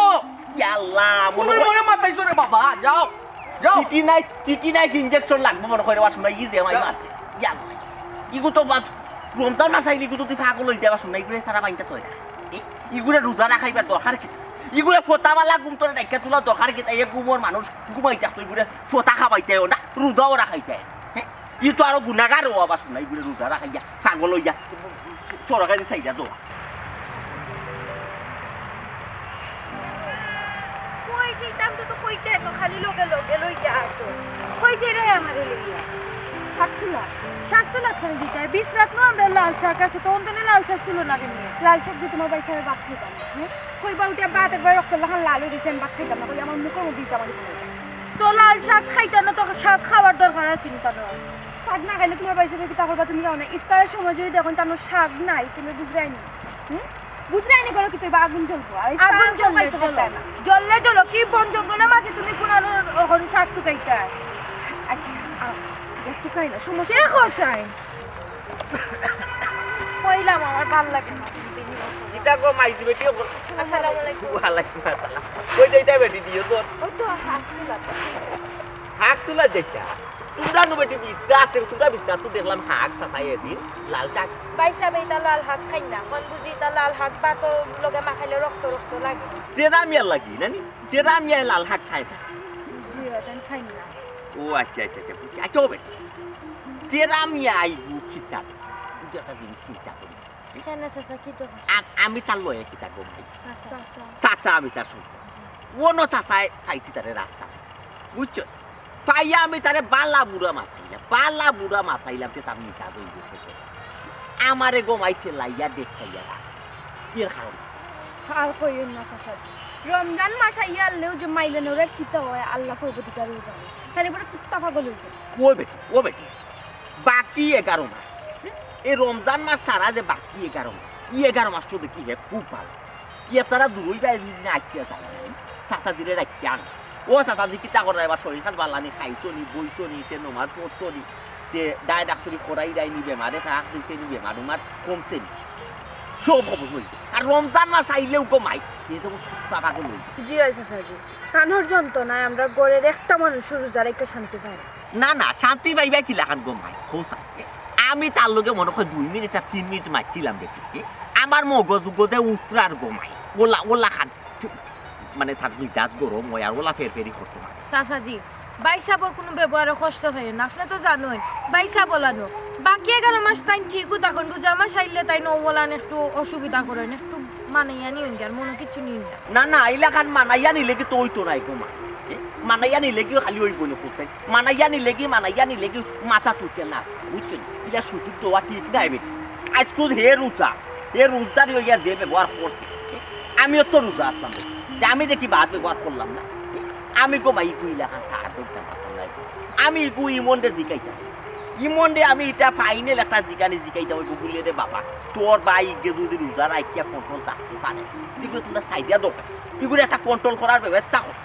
ইয়া আল্লাহ, মনে তুমি হয় মনে মাতাইছো রে বাবা, যাও, যাও। চিটি নাই, চিটি নাই, ইঞ্জেকশন লাগবো মনে করে, ওয়াশ নাই, ই যে আমায় যাও। মারছে। ইয়া আল্লাহ। ইগু তো বাদ, রমজান মাস আইলে ইগু তো তুই পাগল অই যাবা, শুন না, ইগুরে তারা বাইন্দা তো এরা। এ, ইগুরে রোজা রাখাইবার দরকার কি? ইগুরে ফোতা মালা ঘুম তোরে ডাকিয়া তোলা দরকার কি? তাই এক ঘুমর মানুষ ঘুমাই থাকতো, ইগুরে ফোতা খাবাইতেও না, রোজাও রাখাইতে। হ্যাঁ? ই তো আরো গুনাগার ও আবার শুনাই বলে রোজা রাখাইয়া, পাগল অইয়া, সরকারি চাইরা দেওয়া। কই যাইতাম তো, তো কইতে তো খালি লগে লগে লইয়া আতো। কই যাইরে আমারে লইয়া? শাক তুলা? শাক তুলা খান দিতে বিশ রাত না আমরা লাল শাক আছে, তখন তো লাল শাক তুলো না কেন? লাল শাক দিয়ে তোমার ভাই সাহেব ভাত খাইতাম না, হ্যাঁ? কইবা উঠে ভাত একবার রক্ত লাখান লাল হয়ে গেছে, আমি ভাত খাইতাম না, কই আমার মুখের মধ্যে দিতে আমার তো লাল শাক খাইতাম না, তো শাক খাওয়ার দরকার আছে না তার। শাক না খাইলে তোমার ভাই সাহেব কিতা করবা তুমি জানো না? ইফতারের সময় যদি দেখুন তার শাক নাই, তুমি বুঝরাই নি। হুম? বুঝরাই নি করো কি তুই বা আগুন জ্বলবো? আর এই আগুন তার জ্বললে খাইতে জ্বলো। পারতায় না। জ্বললে জ্বলো, কি বন জঙ্গলের মাঝে তুমি কোন আর ওখানে শাক তুকাইতা? আচ্ছা, আ, দেখ তুকাই না, সমস্যা দেখো নাই। সাইন। কইলাম আমার ভালা লাগে না। কিতা গো মাইজি বেটি ও? আসসালামু আলাইকুম। ওয়ালাইকুম আসসালাম। কই যাইতা বেটি দিও তো? ওই তো হাত তুলা। হাত তুলা যাইতা? তোমরা নু বেটি বিশ্রা আছে, তোমরা বিশ্রা তো দেখলাম হাক চাচাই এদিন, লাল শাক। ভাই সাহেব, এটা লাল হাক খাই না। কোন বুঝি এটা লাল হাক ভাতর লগে মাখাইলে রক্ত রক্ত লাগে। তেরা মিয়ার লাগি, নানি? তেরা মিয়ায় লাল হাক খায় না। জি, ওটা খাই না। ও আচ্ছা, আচ্ছা, আচ্ছা, বুঝছি। আচ্ছা, ও বেটি, তেরা মিয়া আইবো কিতা? তুই একটা জিনিস চিন্তা করি। কেন চাচা, কি তো? আ-, আমি তার লয়ে কিতা গো ভাই? চাচা। চাচা। চাচা আমি তার সম্পর্ক। অনো চাচায় পাইছি তারে রাস্তা। বুঝছো? পাইয়া আমি তারে বালা বুড়া মাতাইলাম, বালা বুড়া মাতাইলাম, তে তার মিজাজ অই গেছে। আমারে গো মাই ঠেলাইয়া দেখাইয়া রাস। এর কারণ? আর কইও না চাচা। রমজান মাস আইয়া আনলেও যে মাইলে নোরে কিতা হয়, আল্লাহ পরবর্তীকারই জানে। তাহলে পরে কুত্তা পাগল হয়ে যায়। ও বেটি, ও বেটি, বাকি এগারো মাস, এই রমজান মাস ছাড়া যে বাকি এগারো মাস, এই এগারো মাস তো দেখি হে খুব ভালা। কি আপনারা দুই ভাই যদি না আটকে যায়, চাচা দিলে রাখতে আন। ও চাচা জি কিতা করে এবার শরীর খান বালা নি, খাইছো নি, বইছো নি, তে নমাজ পড়ছো নি, তে দায় ডাক্তারি করাই দেয় নি, বেমারে থাক দিছে নি, বেমার উমার কমছে নি, সব খবর হইল। আর রমজান মাস আইলেও গো মাই, এ তো কুত্তা পাগল হইল। জি, আচ্ছা, স্যার, জি। কানোর যন্ত্রণায় আমরা ঘরের একটা মানুষের রোজা রেখে শান্তি পাই না। না, না, শান্তি পাইবা কি লাখান গো মাই? খোসা। আমি তার লগে মনে হয় দুই মিনিট আর তিন মিনিট মারছিলাম বেটিকে। আমার মগজ উগজে উতরার গো মাই। ওলা, ওলা খান। মানে তার মিজাজ গরম হয় আর ওলা ফেরফেরি করতে পারে। চাচাজি, ভাইসাবর কোনো ব্যবহারে কষ্ট পাইও না। আপনি তো জানোই, ভাইসাব ওলানো। বাকি এগারো মাস তাইন ঠিকও থাকইন, রোজা মাস আইলে তাইন ওলান একটু অসুবিধা করইন, একটু মানাইয়া নিয়ইন গিয়া, আর মনো কিচ্ছু নিয়ইন না। না, না, ইলাখান মানাইয়া নিলে কি তো অইতো নায় গো মা। এ, মানাইয়া নিলে কি খালি অইবো নি কইছাইন? মানাইয়া নিলে কি, মানাইয়া নিলে কি মাথা তুলতে না, বুঝছো নি? ইলা সুযোগ দেওয়া ঠিক নায় বেটি। আইজকু হে রোজা, হে রোজদারি অইয়া যে ব্যবহার করছে, এ, আমিও তো রোজা আছলাম রে। তে আমি দেখি বাদ ব্যবহার করলাম না। এ, আমি গো মাই কইলা খান সাহায্য করতাম পারতাম না। আমি গো ইমনরে জিকাইতাম। ইমনরে আমি ইটা ফাইনাল একটা জিকানি জিকাইতাম, ওই গুগলে রে বাবা। তোর ভাই ইগে যদি রোজা রাখিয়া কন্ট্রোল রাখতে পারে, ইগুরে তোমরা সাইডে দরকার। ইগুরে একটা কন্ট্রোল করার ব্যবস্থা কর।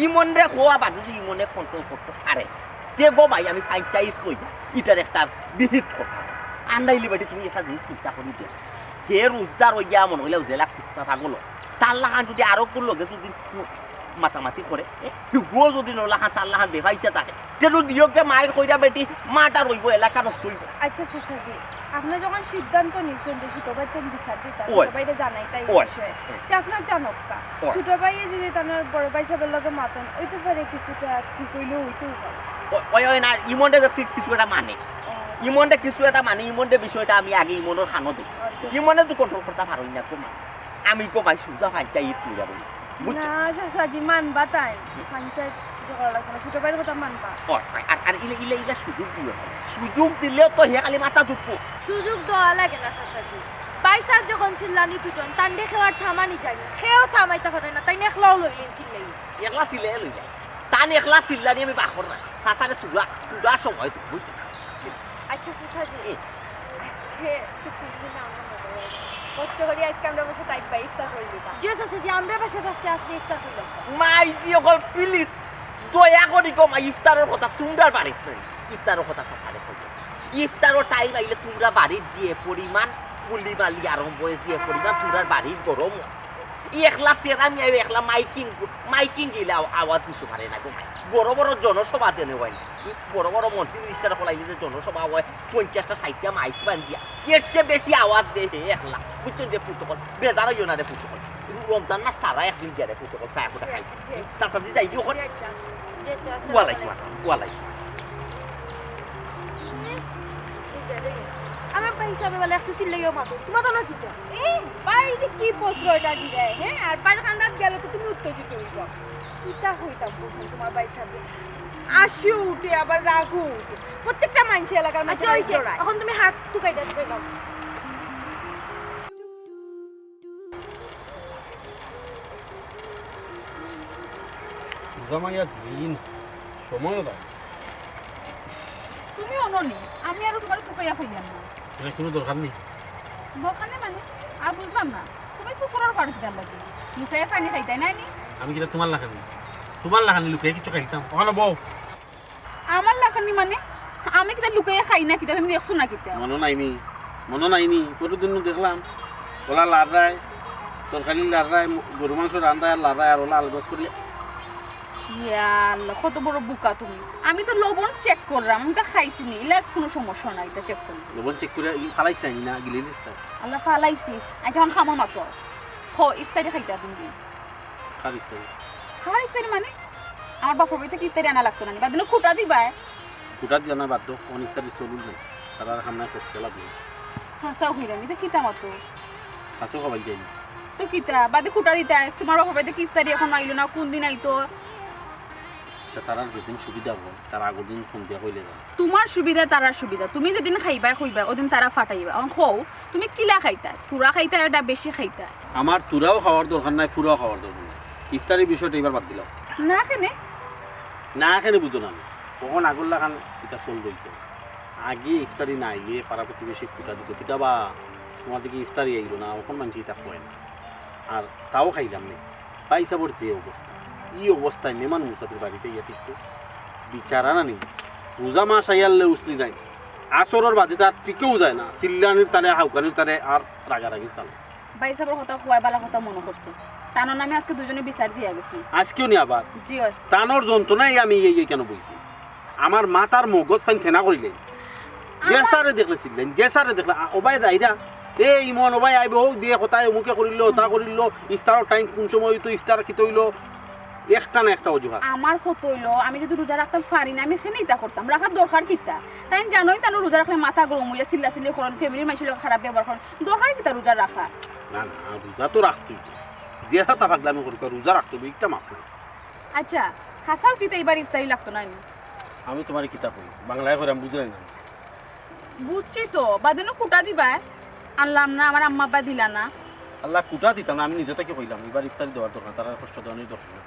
ইমনরে খোয়া বাদে যদি ইমনে কন্ট্রোল করতে পারে, তে গো ভাই আমি পঞ্চায়েত লইয়া ইটার একটা বিহিত করতাম। আর নাইলে বেটি তুমি একটা জিনিস চিন্তা করি দে। যে রোজদার অইয়া মনে অইলেও জেলা কুত্তা পাগল, তার লাখান যদি আরো কোন লগে যদি মাতামাতি করে, এ, তুগুও যদি নলাখান তার লাখান বেফাইসা থাকে, তে তো দিয়কে মাইর কইরা বেটি মাটা রইবো, এলাকা নষ্ট অইবো। আচ্ছা, চাচাজি, আপনি যখন সিদ্ধান্ত নিছেন যে ছোট ভাই তুমি বিচার দিতা, ওই। ছোট ভাইরে জানাইতা এই ওই। বিষয়ে। হুম। তে আপনার জানক কা? ওই। ছোট ভাইয়ে যদি তার বড় ভাইসাবর লগে মাতন, অইতে পারে কিছুটা ঠিক অইলেও অইতেও পারে। ওই, ওই, ওই না, ইমনরে দেখছি কিছু একটা মানে। ও। ইমনরে কিছু একটা মানে, ইমনরে বিষয়টা আমি আগে ইমনর খানো দেই। আচ্ছা। ইমনে তো কন্ট্রোল করতে পারই না গো মা। আমি গো ভাই সুজা পঞ্চায়েত কইরা বলি। বুঝছো? না, চাচাজি, মানবা তাই। পঞ্চায়েত ঝগড়া লাগবো না, ছোট ভাইর কথা মানবা। ওই, ওই, আর, আর ইলে, ইলে, ইলে সুযোগ দিও না। সুযোগ দিলেও তো হে খালি মাথা দুখবো। সুযোগ দেওয়া লাগে না, চাচাজি। ভাইসাব যখন চিল্লানি পিটন, তানরে কেউ আর থামানি যায় না। কেউ থামাইতা পারে না, তাইন একলাও লইলেন চিল্লাই। একলা চিল্লাই লই যায়। তান একলা চিল্লানি আমি বাখর না। চাচারে তুরা, তুরা সময় তো, বুঝছো? আচ্ছা, চাচাজি। এ। আজকে কিছু দিন আমার মজা লাগে। কষ্ট করি আজকে আমরা বসে টাইম পাই, ইফতার করে দিতাম। জি, চাচাজি, আমরা বসে আজকে আপনি ইফতার করে দিতাম। মাইজি অকল, প্লিজ, দয়া করি গো মা, ইফতারর কথা তুমরার বাড়িত কই। ইফতারর কথা চাচারে কই। ইফতারর টাইম আইলে তুমরা বাড়িত যে পরিমাণ কুলি বালি আরম্ভ অয়, যে পরিমাণ তুমরার বাড়িত গরম অয়। ই একলা তেরা মিয়া, একলা মাইকিং, মাইকিং গিলা আও-, আওয়াজ দিতে পারে না গো মাই। বড় বড় জনসভা যেন অয় না। ই বড় বড় মন্ত্রী মিনিস্টার অকল আইলে যে জনসভা অয়, পঞ্চাশটা ষাইটটা মাইক বান্ধিয়া। এর চেয়ে বেশি আওয়াজ দেয় হে একলা। বুঝছো যে পুত অকল? বেজার অইও না রে পুত অকল। রমজান মাস ছাড়া একদিন গিয়া রে পুত অকল, চা একটা খাই। জি। চাচাজি যাই গিয়া অখন। জি, আচ্ছা। জি, আচ্ছা, আসসালামু ওয়ালাইকুম আলাইকুম। আসসালাম, ওয়ালাইকুম আসসালাম। আমার ভাইসাবে বলে একটু চিল্লাইও মাতো। তোমার তো না কিতা? এই, বাইরে কি প্রশ্রয়টা দিলে, হ্যাঁ? আর বাইরে কান্দাত গেলে তো তুমি উত্তেজিত অইবা। কিতা কইতাম কওছাইন তুমার ভাইসাবে? হাসিও উঠে, আবার রাগও উঠে। প্রত্যেকটা মাইনষে এলাকার মাঝে আচ্ছা, অইছে। এখন তুমি হাত তুকাই দেও, তুকাই দেও। রোজা মাইয়া দিন, সময় না। তুমি অননি, আমি আরো তুমারে তুকাইয়া পাইলাম না। এটার কুনু দরকার নাই। দরকার নাই মানে? আর বুঝলাম না, তুমি পুকুরর পাড়ো কিতার লাগি? লুকাইয়া পানি খাইতায় নায় নি? আমি কিতা তুমার লাখান নি? তুমার লাখান নি লুকাইয়া কিচ্ছু খাইতাম? ওখানো বও। আমার লাখান নি মানে? আমি কিতা লুকাইয়া খাই না কিতা? তুমি দেখছো না কিতা? মনো নাই নি? মনো নাই নি? পরদিন দেখলাম, ওলা লাড়ায়, তরকারি লাড়ায়, গরু মাংস রান্ধায় আর লাড়ায়, আর ওলা আলগোছ করিয়া। ইয়া আল্লাহ, কত বড় বুকা তুমি। আমি তো লবণ চেক করলাম, আমি তো খাইছি নি, ইলা কুনু সমস্যা নাই, ইটা চেক করলাম। লবণ চেক করিয়া ফালাইছ না, গিলে নিছ না। আল্লাহ, ফালাইছি। আচ্ছা, অখন খামো মাতো। হ, ইফতারি খাইতা তুমি। কার ইফতারি? কার ইফতারি মানে? আমার বাপর বাড়ি থাকি ইফতারি আনা লাগতো না নি? বাদ দিন খুটা দিবায়। খুটা দিয়া না, বাদ দেও, অখন ইফতারি চলুন না। তারা আর খাম না করছে, লাভ নাই। হাছাউ কইরাম, ইটা কিতা মাতো? হাছাউ খাবাই যায়নি। তো কিতা, বাদে খুটা দিতায়, তুমার বাপর বাড়ি থাকি ইফতারি অখনো আইলো না, কুনদিন আইতো? তা তারার যেদিন সুবিধা অয়, তার আগর দিন ফোন দিয়া কইলে যায়। তুমার সুবিধা, তারার সুবিধা, তুমি যেদিন খাইবায় কইবায়, ওদিন তারা ফাটাইবা। অখন কও, তুমি কিলা খাইতায়? থুড়া খাইতায়, ওটা বেশি খাইতায়? আমার থুড়াও খাওয়ার দরকার নাই, ফুরাও খাওয়ার দরকার নাই। ইফতারির বিষয়টা এবার বাদ দিলাও। না কেনে? না কেনে বুঝো না নি? অখন আগর লাখান ইটা চল রইছে। আগে ইফতারি না আইলে পাড়া প্রতিবেশী খুটা দিত, কিতা বা তুমার দিকে ইফতারি আইলো না, অখন মাইনষে ইতা কয় না। আর তাও খাইলাম নি। ভাইসাবর যে অবস্থা, ই অবস্থায় মেহমান মুসাফির বাড়িত ইয়া টিকতো বিচারা না নি। রোজা মাস আইয়ারলে উছলি যায়, আসরর বাদে তার টিকেও যায় না, চিল্লানির তালে, হাউকানির তালে আর রাগারাগির তালে। ভাইসাবর কথা কওয়ায় ভালা কথা মনো করছো। তানর নামে আজকে দুইজনে বিচার দিয়া গেছি। আজকেও নি আবার? জি অয়। তানর যন্ত্রণায় আমি এই, এই কেন বলছি? আমার মাথার মগজ তাইন ফেনা করিলে। যে আমার স্যারে দেখলে চিল্লাইন, যে স্যারে দেখলে, আ, ওবায় যাইরা, এ ইমন ওবায় আইবো, হউ দিয়ে কোথায় অমুকে করিল, ওটা করিল, ইফতারর টাইম কুন সময় অইতো, ইফতার কিতা অইলো, একটা না একটা অজুহাত। আমার কত অইলো, আমি যদি রোজা রাখতাম পারি না, আমি কেনে ইতা করতাম? রাখার দরকার কিতা? তাইন জানোই তানর রোজা রাখলে মাথা গরম অইয়া চিল্লাচিল্লি করইন, ফ্যামিলির মাইনষর লগে খারাপ ব্যবহার করইন, দরকার কিতা রোজা রাখা? না, না, রোজা তো রাখতই। যে হাতা পাগলামি করুক, রোজা রাখতই, একটা মাফ নাই। আচ্ছা, হাছাউ কিতা ইবার ইফতারি লাগতো না নি? আমি তুমারে কিতা কই, বাংলায় কইরাম বুঝরায় না। বুঝছি তো, বাদে নু খুটা দিবায়, আনলাম না, আমার আম্মা আব্বায় দিলা না। আল্লাহ, খুটা দিতা না, আমি নিজে থাকি কইলাম, ইবার ইফতারি দেওয়ার দরকার, তারার কষ্ট দেওয়ানির দরকার না।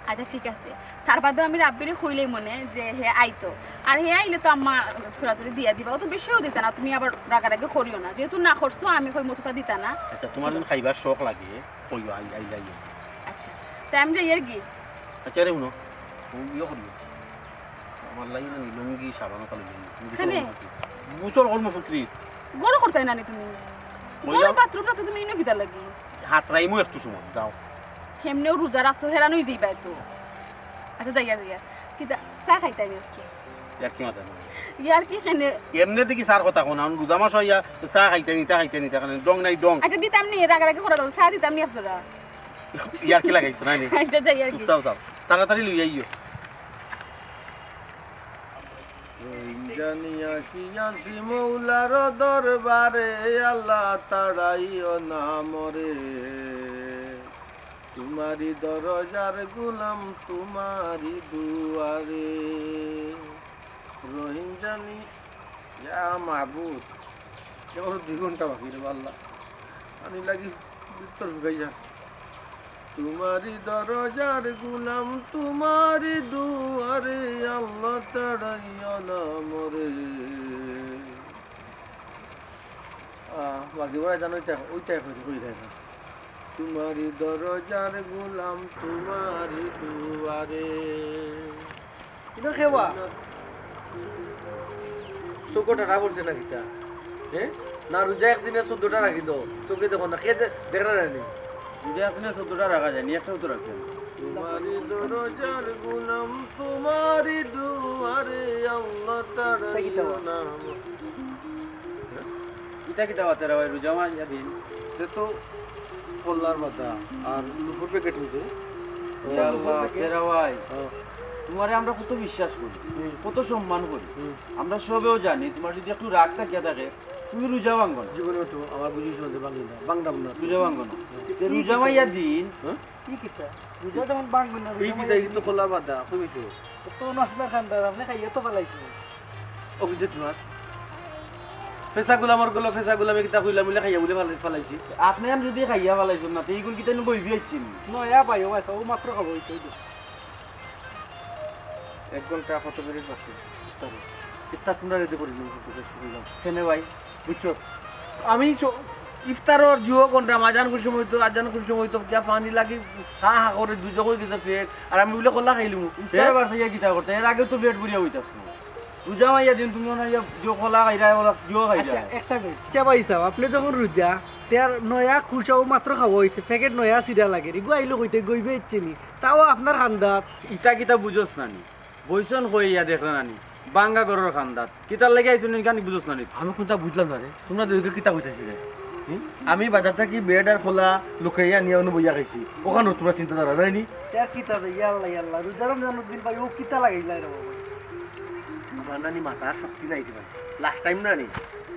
আচ্ছা, ঠিক আছে, তার বাদে আমি রাব্বিরে কইলাই মনে যে হে আইতো, আর হে আইলে তো আম্মা থুড়া থুড়ি দিয়া দিবা, অত বেশিও দিতা না, তুমি আবার রাগারাগি করিও না, যেহেতু না করছো আমি কই মততা দিতা না। আচ্ছা, তুমার যদি খাইবার শখ লাগে, কইও, আই, আইলে আইও। আচ্ছা, তাই আমি যাইয়ার গি। আচ্ছা রে, হুনো, ও ইয়ে করিও। আমার লাগি না নি লুঙ্গি, সাবান ওটা লইয়া আইও। তুমি গোসল কেনে? করবো কি? গোসল করবো পুকুরি। গরু করতায় না নি তুমি? কইলাম। গরু বাথরুম না তো তুমি ইনো কিতা লাগি? হাতরাইমু একটু সময়, যাও। হেমনেও রোজা রাখছো, হেরান অই যাইবায় তো। আচ্ছা, যাইয়ার, যাইয়ার। কিতা, চা খাইতায় নি আর কি? ইয়ার কি মাথা না? ইয়ার কি কেনে? এমনে দেখি চার কথা কও না, আমি রোজা মাস অইয়া চা খাইতায় নি, তা খাইতায় নি, তা খাইতায় নি, ডং নাই ডং। আচ্ছা, দিতাম নি, রাগারাগি করা দাও, চা দিতাম নি এক জোড়া। ইয়ার কি লাগাইছো না নি? আচ্ছা, যাইয়ার কি? চুপ, যাও, যাও। তাড়াতাড়ি লইয়া আইও। রোহিঙ্গা নিয়াসি আসি মৌলার দরবারে, আল্লাহ তাড়াইও না মরে। তুমারি দরজার গোলাম তুমারি দুয়ারে। রোহিঙ্গা নি-, ইয়া মাবুদ, কেবল দুই ঘন্টা বাকি রে আল্লাহ। আমি লাগি ভিতর ঢুকাই যা। তুমারি দরজার গোলাম তুমারি দুয়ারে, আল্লাহ তাড়াইও না মরে। আহ, বাকি ওরা জানো ওইটা, ওইটাই হইতে, ওইটাই হইতে। তুমারি দরজার গোলাম তুমারি দুয়ারে। ইনো খেবা? চোখো টাটা পড়ছে না কিতা? হ্যাঁ? না, রোজা একদিনে চোদ্দটা রাখি দাও। চোখে দেখো না, কে দে-, দেখরা না নি? রোজা একদিনে চোদ্দটা রাখা যায় নি, একটাও তো রাখে না। তুমারি দরজার গোলাম তুমারি দুয়ারে, আল্লাহ তাড়াইও না। ইটা কিতা বাতেরা ভাই, রোজা মাস দিন? এটা তো কল্লার মাথা আর লুফুর প্যাকেট হইতো। ইয়া আল্লাহ, তেরা ভাই, হ্যাঁ। তুমারে আমরা কত বিশ্বাস করি, হুম। কত সম্মান করি। হুম। আমরা সবেও জানি, তুমার যদি একটু রাগ থাকিয়া থাকে, তুমি রোজা ভাঙ্গো না? জীবনে তো আমার বুঝি চলতে ভাঙি না, ভাঙতাম না। রোজা ভাঙ্গো না? তে রোজা মাইয়া দিন। হ্যাঁ? কি কিতা? রোজা যখন ভাঙ্গো না, এই রোজা কিতা, মাইয়া এই তো দিন। খোলা বাধা, কই গেছো? তো না, আপনার খান্দার, আপনি খাইয়া তো ফালাইছেন। ও কিন্তু তোমার ফেসা গুলামর গলো, ফেসা গুলামে কিতা কইলাম বলে খাইয়া বলে ফালাই-, ফালাইছি। আপনি আমি যদি খাইয়া ফালাইছেন না, তো এইগুলো কিতা এনে বইবি আইছেন? নয়া ভাই, ও ভাই, ও মাত্র খাবো, ওই তো, ওই তো। এক ঘন্টা কত মিনিট বাকি? ইফতার। ইফতার তোমরা রেডি করি নিও, কিন্তু বেশি হইলাম। কেনে ভাই? বুঝছো? আমি চ-, ইফতারর দুই ঘন্টা, আজান কোন সময় তো, আজান কোন সময় তো, কিয়া পানি লাগি, হা হা করে দুই চোখ হয়ে গেছে পেট, আর আমি বলে কলা খাইলিমু। ইফতার হ্যাঁ? বার খাইয়া কিতা করতে? এর আগে তো পেট ভরিয়া হইতাছ না। রোজা মাইয়া দিন তুমি না ইয়া জো কলা খাইরা, ওরা জো খাইরা। আচ্ছা, একটা মিনিট। আচ্ছা ভাই সাহেব, আপনি যখন রোজা, তার নয়া খুশাও মাত্র খাওয়া হইছে, প্যাকেট নয়া সিরা লাগে, রিগু আইলো কইতে গইবে ইচ্ছে নি। তাও আপনার খান্দাত। ইতা কিতা বুঝোস না নি? বইছন কই ইয়া দেখরে না নি? বাঙ্গা ঘরর খান্দাত। কিতার লাগি আইছন নি খানি বুঝোস না নি? আমি কোনটা বুঝলাম না রে। তোমরা দুইকে কিতা কইতাছি রে? হুম? আমি বাজার থাকি ব্রেড আর কলা লুকাইয়া নিয়া অনু বইয়া খাইছি। ওখানো তোমরা চিন্তা ধারা নাই নি? ইয়া কিতা রে? ইয়া আল্লাহ, ইয়া আল্লাহ। রোজা রমজানর দিন ভাই, ও কিতা লাগাইলা রে বাবা? আমার নানি মাথার শক্তি নাই রে ভাই। লাস্ট টাইম না নি?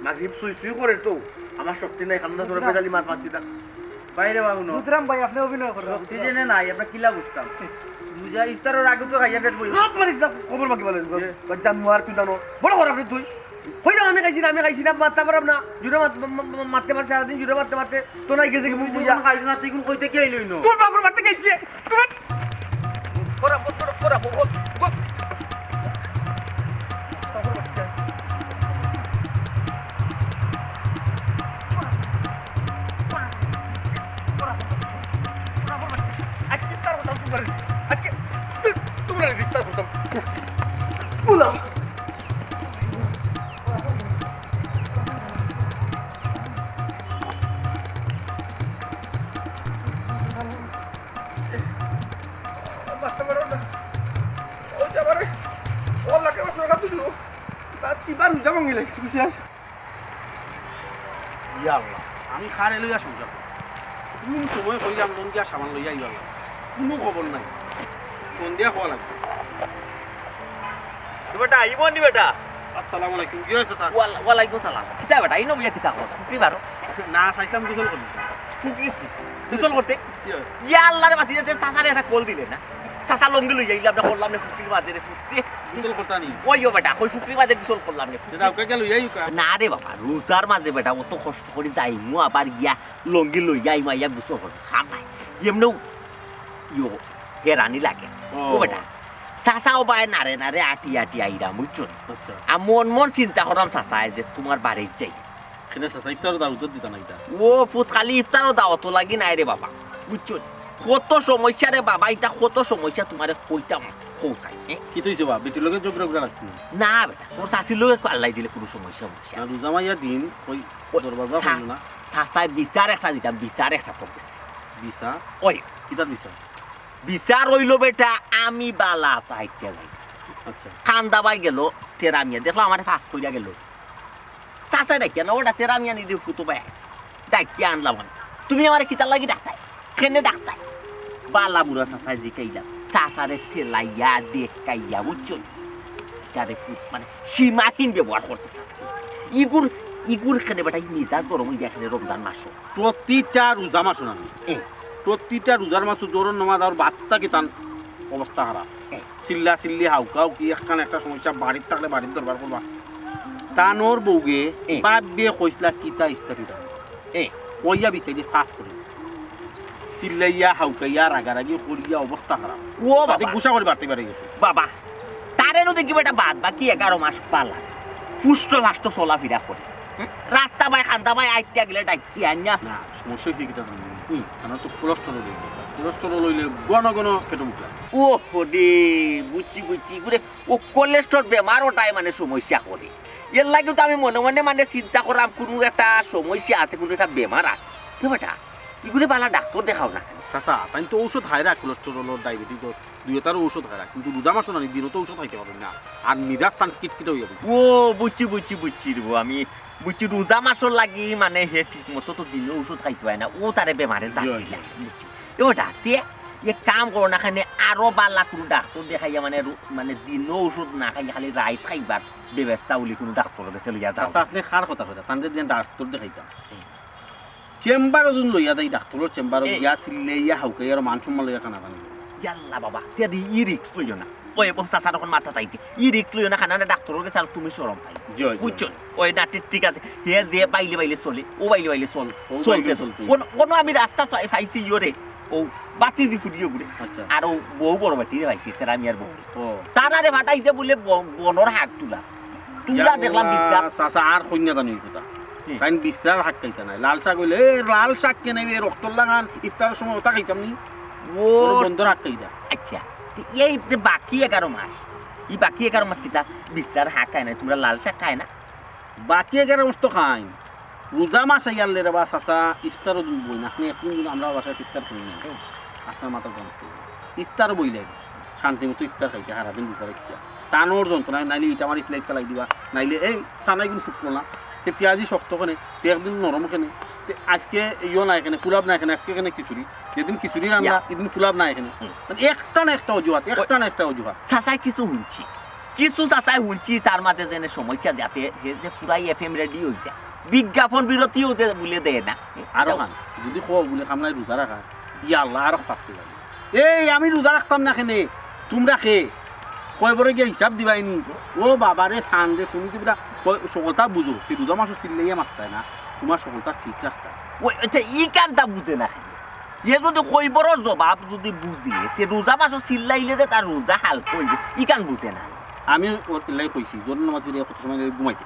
মাগরিব সুই সুই করে তো। আমার শক্তি নাই, খান্দা ধরে বুঝলাম। বেজালি মার পাচ্ছি না। বাইরে বাবু ন। বুঝলাম ভাই, আপনি অভিনয় করেন। শক্তি জেনে নাই, আমরা কিলা বুঝতাম? রোজা ইফতারর আগে তো খাইয়া পেট বই। রাত মারিস না, খবর বাকি বলেন। এ। জান মুয়ার তুই জানো। বড় খরাপ রে তুই। হই যাও, আমি খাইছি না, আমি খাইছি না, মারতে পারব না। জুরে মাত-, মা-, মা-, মা-, মারতে মারতে সারাদিন জুরে মারতে মারতে তো নাই গেছে কি তুই বুঝা। যখন খাইছ না, তুই কোন কইতে কি আইলো ইনো? তোর বাপর মারতে গেছি। তোর বাপ-, খরাপ, খরাপ, খরাপ, খরাপ, খরাপ। আজকে তার কথা তোমার, আজকে তোমার বিস্তার করতাম। বললাম। মারতে পারো না। ও যে আমারে, ও লাগে আমার সরকার তুই। তার কি বার উঠা ভাঙি লাগছে, বুঝছিস? ইয়া আল্লাহ, আমি কারে লইয়া সংসার করি? কোন সময় কইলাম লঙ্গি আর সাবান লইয়া আইবার লাগি, কুনু খবর নাই। ফোন দিয়া কওয়া লাগবে। এ বেটা, আইবো নি বেটা? আসসালামু আলাইকুম, কি হয়েছে স্যার? ওয়াল-, ওয়ালাইকুম সালাম। কিতা বেটা, ইনো বইয়া কিতা কর? ফুকরি বারো। না, চাইছিলাম গোসল করি। ফুকরি? গোসল করতে? জি, হয়। ইয়া আল্লাহ রে, বাতি যেতে চাচারে একটা কল দিলে না। চাচা লঙ্গি লইয়া আইলে আমরা করলাম না ফুকরির মাঝে রে ফুকরি। গোসল করতা নি? ওই ও বেটা, কই ফুকরির মাঝে গোসল করলাম না ফুকরি। দাও, কে গেল, ইয়াই উকা? না রে বাবা, রোজার মাঝে বেটা, অত কষ্ট করি যাইমু আবার গিয়া লঙ্গি লইয়া আইমু, আইয়া গোসল করমু। খার নাই। এমনেও ইয়ো, হেরানি লাগে। ও। ও বেটা, চাচাও বায় নারে নারে আটি আটি আইরাম, বুঝছো নি? আচ্ছা। আর মন মন চিন্তা করাম চাচায় যে তোমার বাড়িত যাই। কেনে চাচা, ইফতারও দাওয়াত দিতা না ইতা? ও ফুত, খালি ইফতারও দাওয়াত লাগি নাই রে বাবা, বুঝছো নি? কত সমস্যা রে বাবা, ইতা কত সমস্যা তোমারে কইতাম, কও চাই, এ? কি তো হইছে বা, বেটির লগে ঝগড়া উগড়া লাগছে না? না বেটা, তোর চাচির লগে আল্লাহ দিলে কোনো সমস্যা, সমস্যা। না, রোজা মাইয়া দিন, ওই ওই দরবার বা চা-, করলো না। চাচায় বিচার একটা দিতাম, বিচার একটা তোর কাছে। বিচার? ওই। কিতার বিচার? বিচার অইলো বেটা, আমি বালা আতা হাইট্টা যাই। আচ্ছা। কান্দা বায় গেল, তেরা মিয়া, দেখলো আমারে পাস কইরা গেল। চাচা ডাকিয়া না, ওটা তেরা মিয়া নিজে ফুতো বায় আছে। ডাকিয়া আনলাম আমি। তুমি আমারে কিতার লাগি ডাকতায়? কেনে ডাকতায়? বালা বুড়া চাচায় জিকাইলাম। চাচারে ঠেলাইয়া, দেখাইয়া, বুঝছো নি? তারে ফুত, মানে, সীমাহীন ব্যবহার করছে চাচা। ইগুর, ইগুর কেনে বেটা, ই মিজাজ গরম অইয়া কেনে রমজান মাসো। প্রতিটা রোজা মাসো না নি? এ। প্রতিটা রোজার মাসো জোহরর নমাজ আর বাদ থাকি তান অবস্থা খারাপ। এ। চিল্লা চিল্লি, হাউকা হাউকি, একখান একটা সমস্যা, বাড়িত থাকলে বাড়িত দরবার করবা। তানর বউগে এ। বাবিয়ে কইছলা কিতা ইফতারি রান্ধি। এ। কইয়া বিচারি ফাঁস করি। চিল্লাইয়া, হাউকাইয়া, রাগারাগি করিয়া অবস্থা খারাপ। ও বাদে বাবা। গুসা করি বাড়তে পারে গেছে। বাবা, তারে নু দেখি বেটা বাদ বাকি এগারো মাস পালা। ফুষ্ট ফাষ্ট চলাফিরা করে। হুম? রাস্তা বায়, খান্দা বায়, আইটিয়া গেলে ডাকিয়া আনিয়া। না, সমস্যা হইছে কিতা জানো নি? হুম। আমার তো কোলেস্টেরল হয়ে গেছে। কোলেস্টেরল হইলে ঘন ঘন পেটো মুখলা। ও হরে, বুঝছি, বুঝছি। ঘুরে ও কোলেস্টেরল বেমার ওটাই মানে সমস্যা করে। এর লাগি তো আমি মনে মনে মানে চিন্তা করাম, কোনো একটা সমস্যা আছে, কোনো একটা বেমার আছে। তো বেটা, ইগুরে বালা ডাক্তার দেখাও না। চাচা, তাই তো ঔষধ খাইরা, কোলেস্টেরল, ডায়াবেটিস, দুইটার ঔষধ খাইরা, কিন্তু রোজা মাসো না নি, দিনও তো ঔষধ খাইতে পারো না। আর মিজাজ তান কিটকিটা হইয়া গেছে। ও, বুঝছি, বুঝছি, বুঝছি রে, আমি বুঝছি, রোজা মাসর লাগি মানে হে ঠিক মতো তো দিনও ঔষধ খাইতে হয় না, ও তারে বেমারে জি, জাগি জি। না, বুঝছি। এ বেটা, তে এক কাম করো না, খানে আরো বালা কুনু ডাক্তর দেখাইয়া, মানে, রু-, মানে, দিনও ঔষধ না খাইয়া খালি রাইত খাইবার ব্যবস্থা অইলে কুনু ডাক্তরর গেছে লইয়া যাও। আচ্ছা, আপনে কার কথা কইরা? তানরে দিয়া ডাক্তর দেখাইতাম। হুম। চেম্বারো দুন লইয়া যাই, ডাক্তরর চেম্বারো এই গিয়া চিল্লাইয়া হাউকাইয়া আরো মান সম্মান লইয়া কানাকানি। ইয়াল্লা বাবা, তে দি ই risk লইও না। ওই, ও চাচার অখন মাথাত আইছে। ই risk লইও না, খানে ডাক্তরর গেছে আর তুমি শরম পাই। জি, জি। বুঝছো? ওই না, ঠিক, ঠিক আছে। হে যে বাইলে বাইলে চলে, ও বাইলে বাইলে চল-, ও চলতে বাইলে চলতে। চলতে। কোন, কোন আমি রাস্তা পাই-, পাইছি ইয়োরে। ও বাতিজি ফুরিয়ে ঘুরে। আচ্ছা। আর ও বউ বড় বাটি রে পাইছি, তেরা মিয়ার বউ। ও। তারারে ফাটাইছে বলে ব-, বনর হাক তুলা। তুলা ইয়া দেখলাম আল্লাহ, বিছরা। চাচা আর কইন না জানি ই কথা। হুম। তাইন বিছরার হাক খাইতা নায়। লাল শাক অইলে, "এ, লাল শাক কেনে বে? রক্তর লাগান, ইফতারর সময় ওটা খাইতাম নি?" ও। বনর হাক খাইতা। আচ্ছা, তো এই যে বাকি এগারো মাস, ই বাকি এগারো মাস কিতা বিছরার হাক খায় না? তুমরা লাল শাক খায় না? বাকি এগারো মাস তো খাইন। রোজা মাস আইয়ারলে রে বা চাচা, ইফতারও দিন বই না। আপনে একদিন যদি আমরার বাসাত ইফতার করি না, হুম। আপনার মাথা গরম করবে। ইফতার বই লাগে, শান্তি মতো ইফতার খাইতে, সারাদিন রোজা রাখিয়া। তানর যন্ত্রণায় নাইলে ইটা আমার ইফলাই ফালাই দিবা, নাইলে এই সানাইগুন ফুটলো না, তে পিয়াজি শক্ত কেনে, তে একদিন নরম কেনে, তে আজকে ইয়ো নাই কেনে, পোলাও নাই কেনে, আজকে কেনে খিচুড়ি, যেদিন খিচুড়ি রান্না, ইয়া। এদিন পোলাও নাই কেনে। হুম। মানে একটা না একটা অজুহাত, একটা না একটা অজুহাত। চাচায় কিছু হুনছি, কিছু চাচায় হুনছি, তার মাঝে যেন সমস্যা যে আছে, হে যে পুরাই এফ এম রেডিও অইছে, বিজ্ঞাপন বিরতিও যে বুলে দেয় না। আরো খান, যদি কও বুলে খামলায় রোজা রাখা, ইয়া আল্লাহ, আরো ফাঁকতে যাবে। এই আমি রোজা রাখতাম না কেনে, তুমরা খে, কয় বরে গিয়া হিসাব দিবাইনি। ও বাবা রে, সান রে, তুমি তো পুরা কয়, সকলতা বুঝো, তুই রোজা মাসো চিল্লাইয়া মারতায় না, তোমার সকলতা ঠিক রাখতায়। ওই, আচ্ছা, ই কানটা বুঝে না কেনে? ইয়ে যদি কইবরর জবাব যদি বুঝে, তে রোজা মাসো চিল্লাইলে যে তার রোজা হালকা অইবো, ই কান বুঝে না। আমি ওর লাই কইছি, জোহর নামাজ পড়িয়া কত সময় লাগে ঘুমাইতে?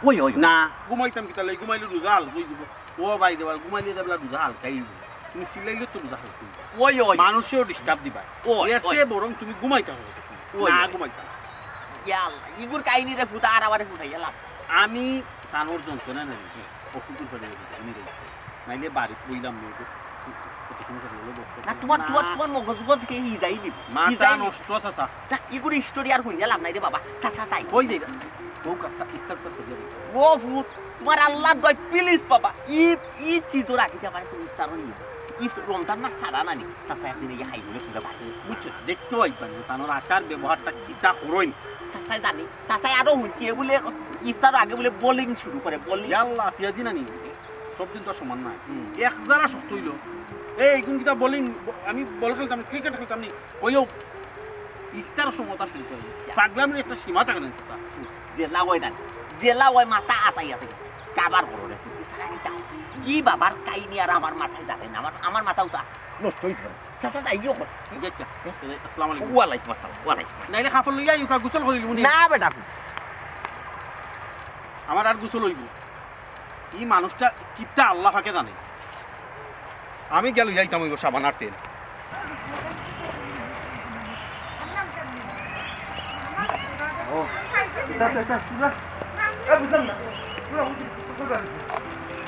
ওই, ওই। না, ঘুমাইতাম কিতা লাই, ঘুমাইলে রোজা হালকা অইযিবো। ও ভাই রে ভাই, ঘুমাইলে দেখলা রোজা হালকা অইযিবো। তুমি চিল্লাইলে তো রোজা হালকা অইযিবো। ওই, ওই। মানুষেও disturb দিবা। ওই, এর ওই। চেয়ে বরং তুমি ঘুমাইতা হবে। ওই, না, ওই। ঘুমাইতা না। ইয়া আল্লাহ, ইগুর কাহিনী রে ফুটা আর আমারে ফুটাইয়া লাভ। আমি তানোর যন্ত্রণা না নিতে, অসুখের ঘরে আমি রইছি। নাইলে বাড়িত বইলাম না, কত সমস্যা হলো, বসতে না, তোমার, না। তোমার, তোমার মগজ গজ কে হি যাইলি? মাথা হি যাইলি? নষ্ট, চাচা। না, ইগুর story আর হুনিয়া লাভ নাই রে বাবা। চাচা, চাই। কই যাইরা? বউ কাছা, ইস্তার তো করিয়া দিই। ও ফুত, তোমার আল্লাহর দয়, please বাবা। ই, ই চিজর আগে যে আমার তুমি ইফতার নিও। ইফ-, রমজান মাস ছাড়া না নি, চাচা একদিন এই খাই বলে তুলে বাড়ি। বুঝছো? দেখতেও আইবা না, তানোর আচার ব্যবহারটা কিতা করইন। চাচায় জানি, চাচায় আরো হুনছি, এ বলে ইফতার আগে বলে bowling শুরু করে, bowling। ইয়াল্লা, পিয়াজি না নি? সব দিন তো আর সমান নায়। হুম। এক জারা শক্ত অইলো। এই, কোন কিতা bowling, ব-, আমি বল খেলতাম, cricket খেলতাম নি। ওইও ইফতার সময় তা শুনতে হবে। পাগলামির একটা সীমা থাকে না, চাচা। জেলা ওই না, জেলা ওই মাথা আতাই আতাই। কাবার করো রে, তুই সারা কিতা? ই বাবার কাহিনী আর আমার মাথায় যাবে না, আমার, আমার মাথাও তো নষ্ট হইছে। চাচা, যাই গিয়ে ওখানে। জি, আচ্ছা। তাহলে আসসালামু আলাইকুম। ওয়ালাইকুম আসসালাম, ওয়ালাইকুম আসসালাম। নাইলে কাপড় লইয়া ইউকা গোসল করিলিমু নি। না বেটা। আমার আর গোসল হইব। ই মানুষটা কিতা আল্লাহ পাকে জানে। আমি গেল যাইতাম ওই সাবান আর তেল। ও, এটা, এটা, এটা, পুরা, এ, বুঝলাম না। পুরা, পুরা, পুরা,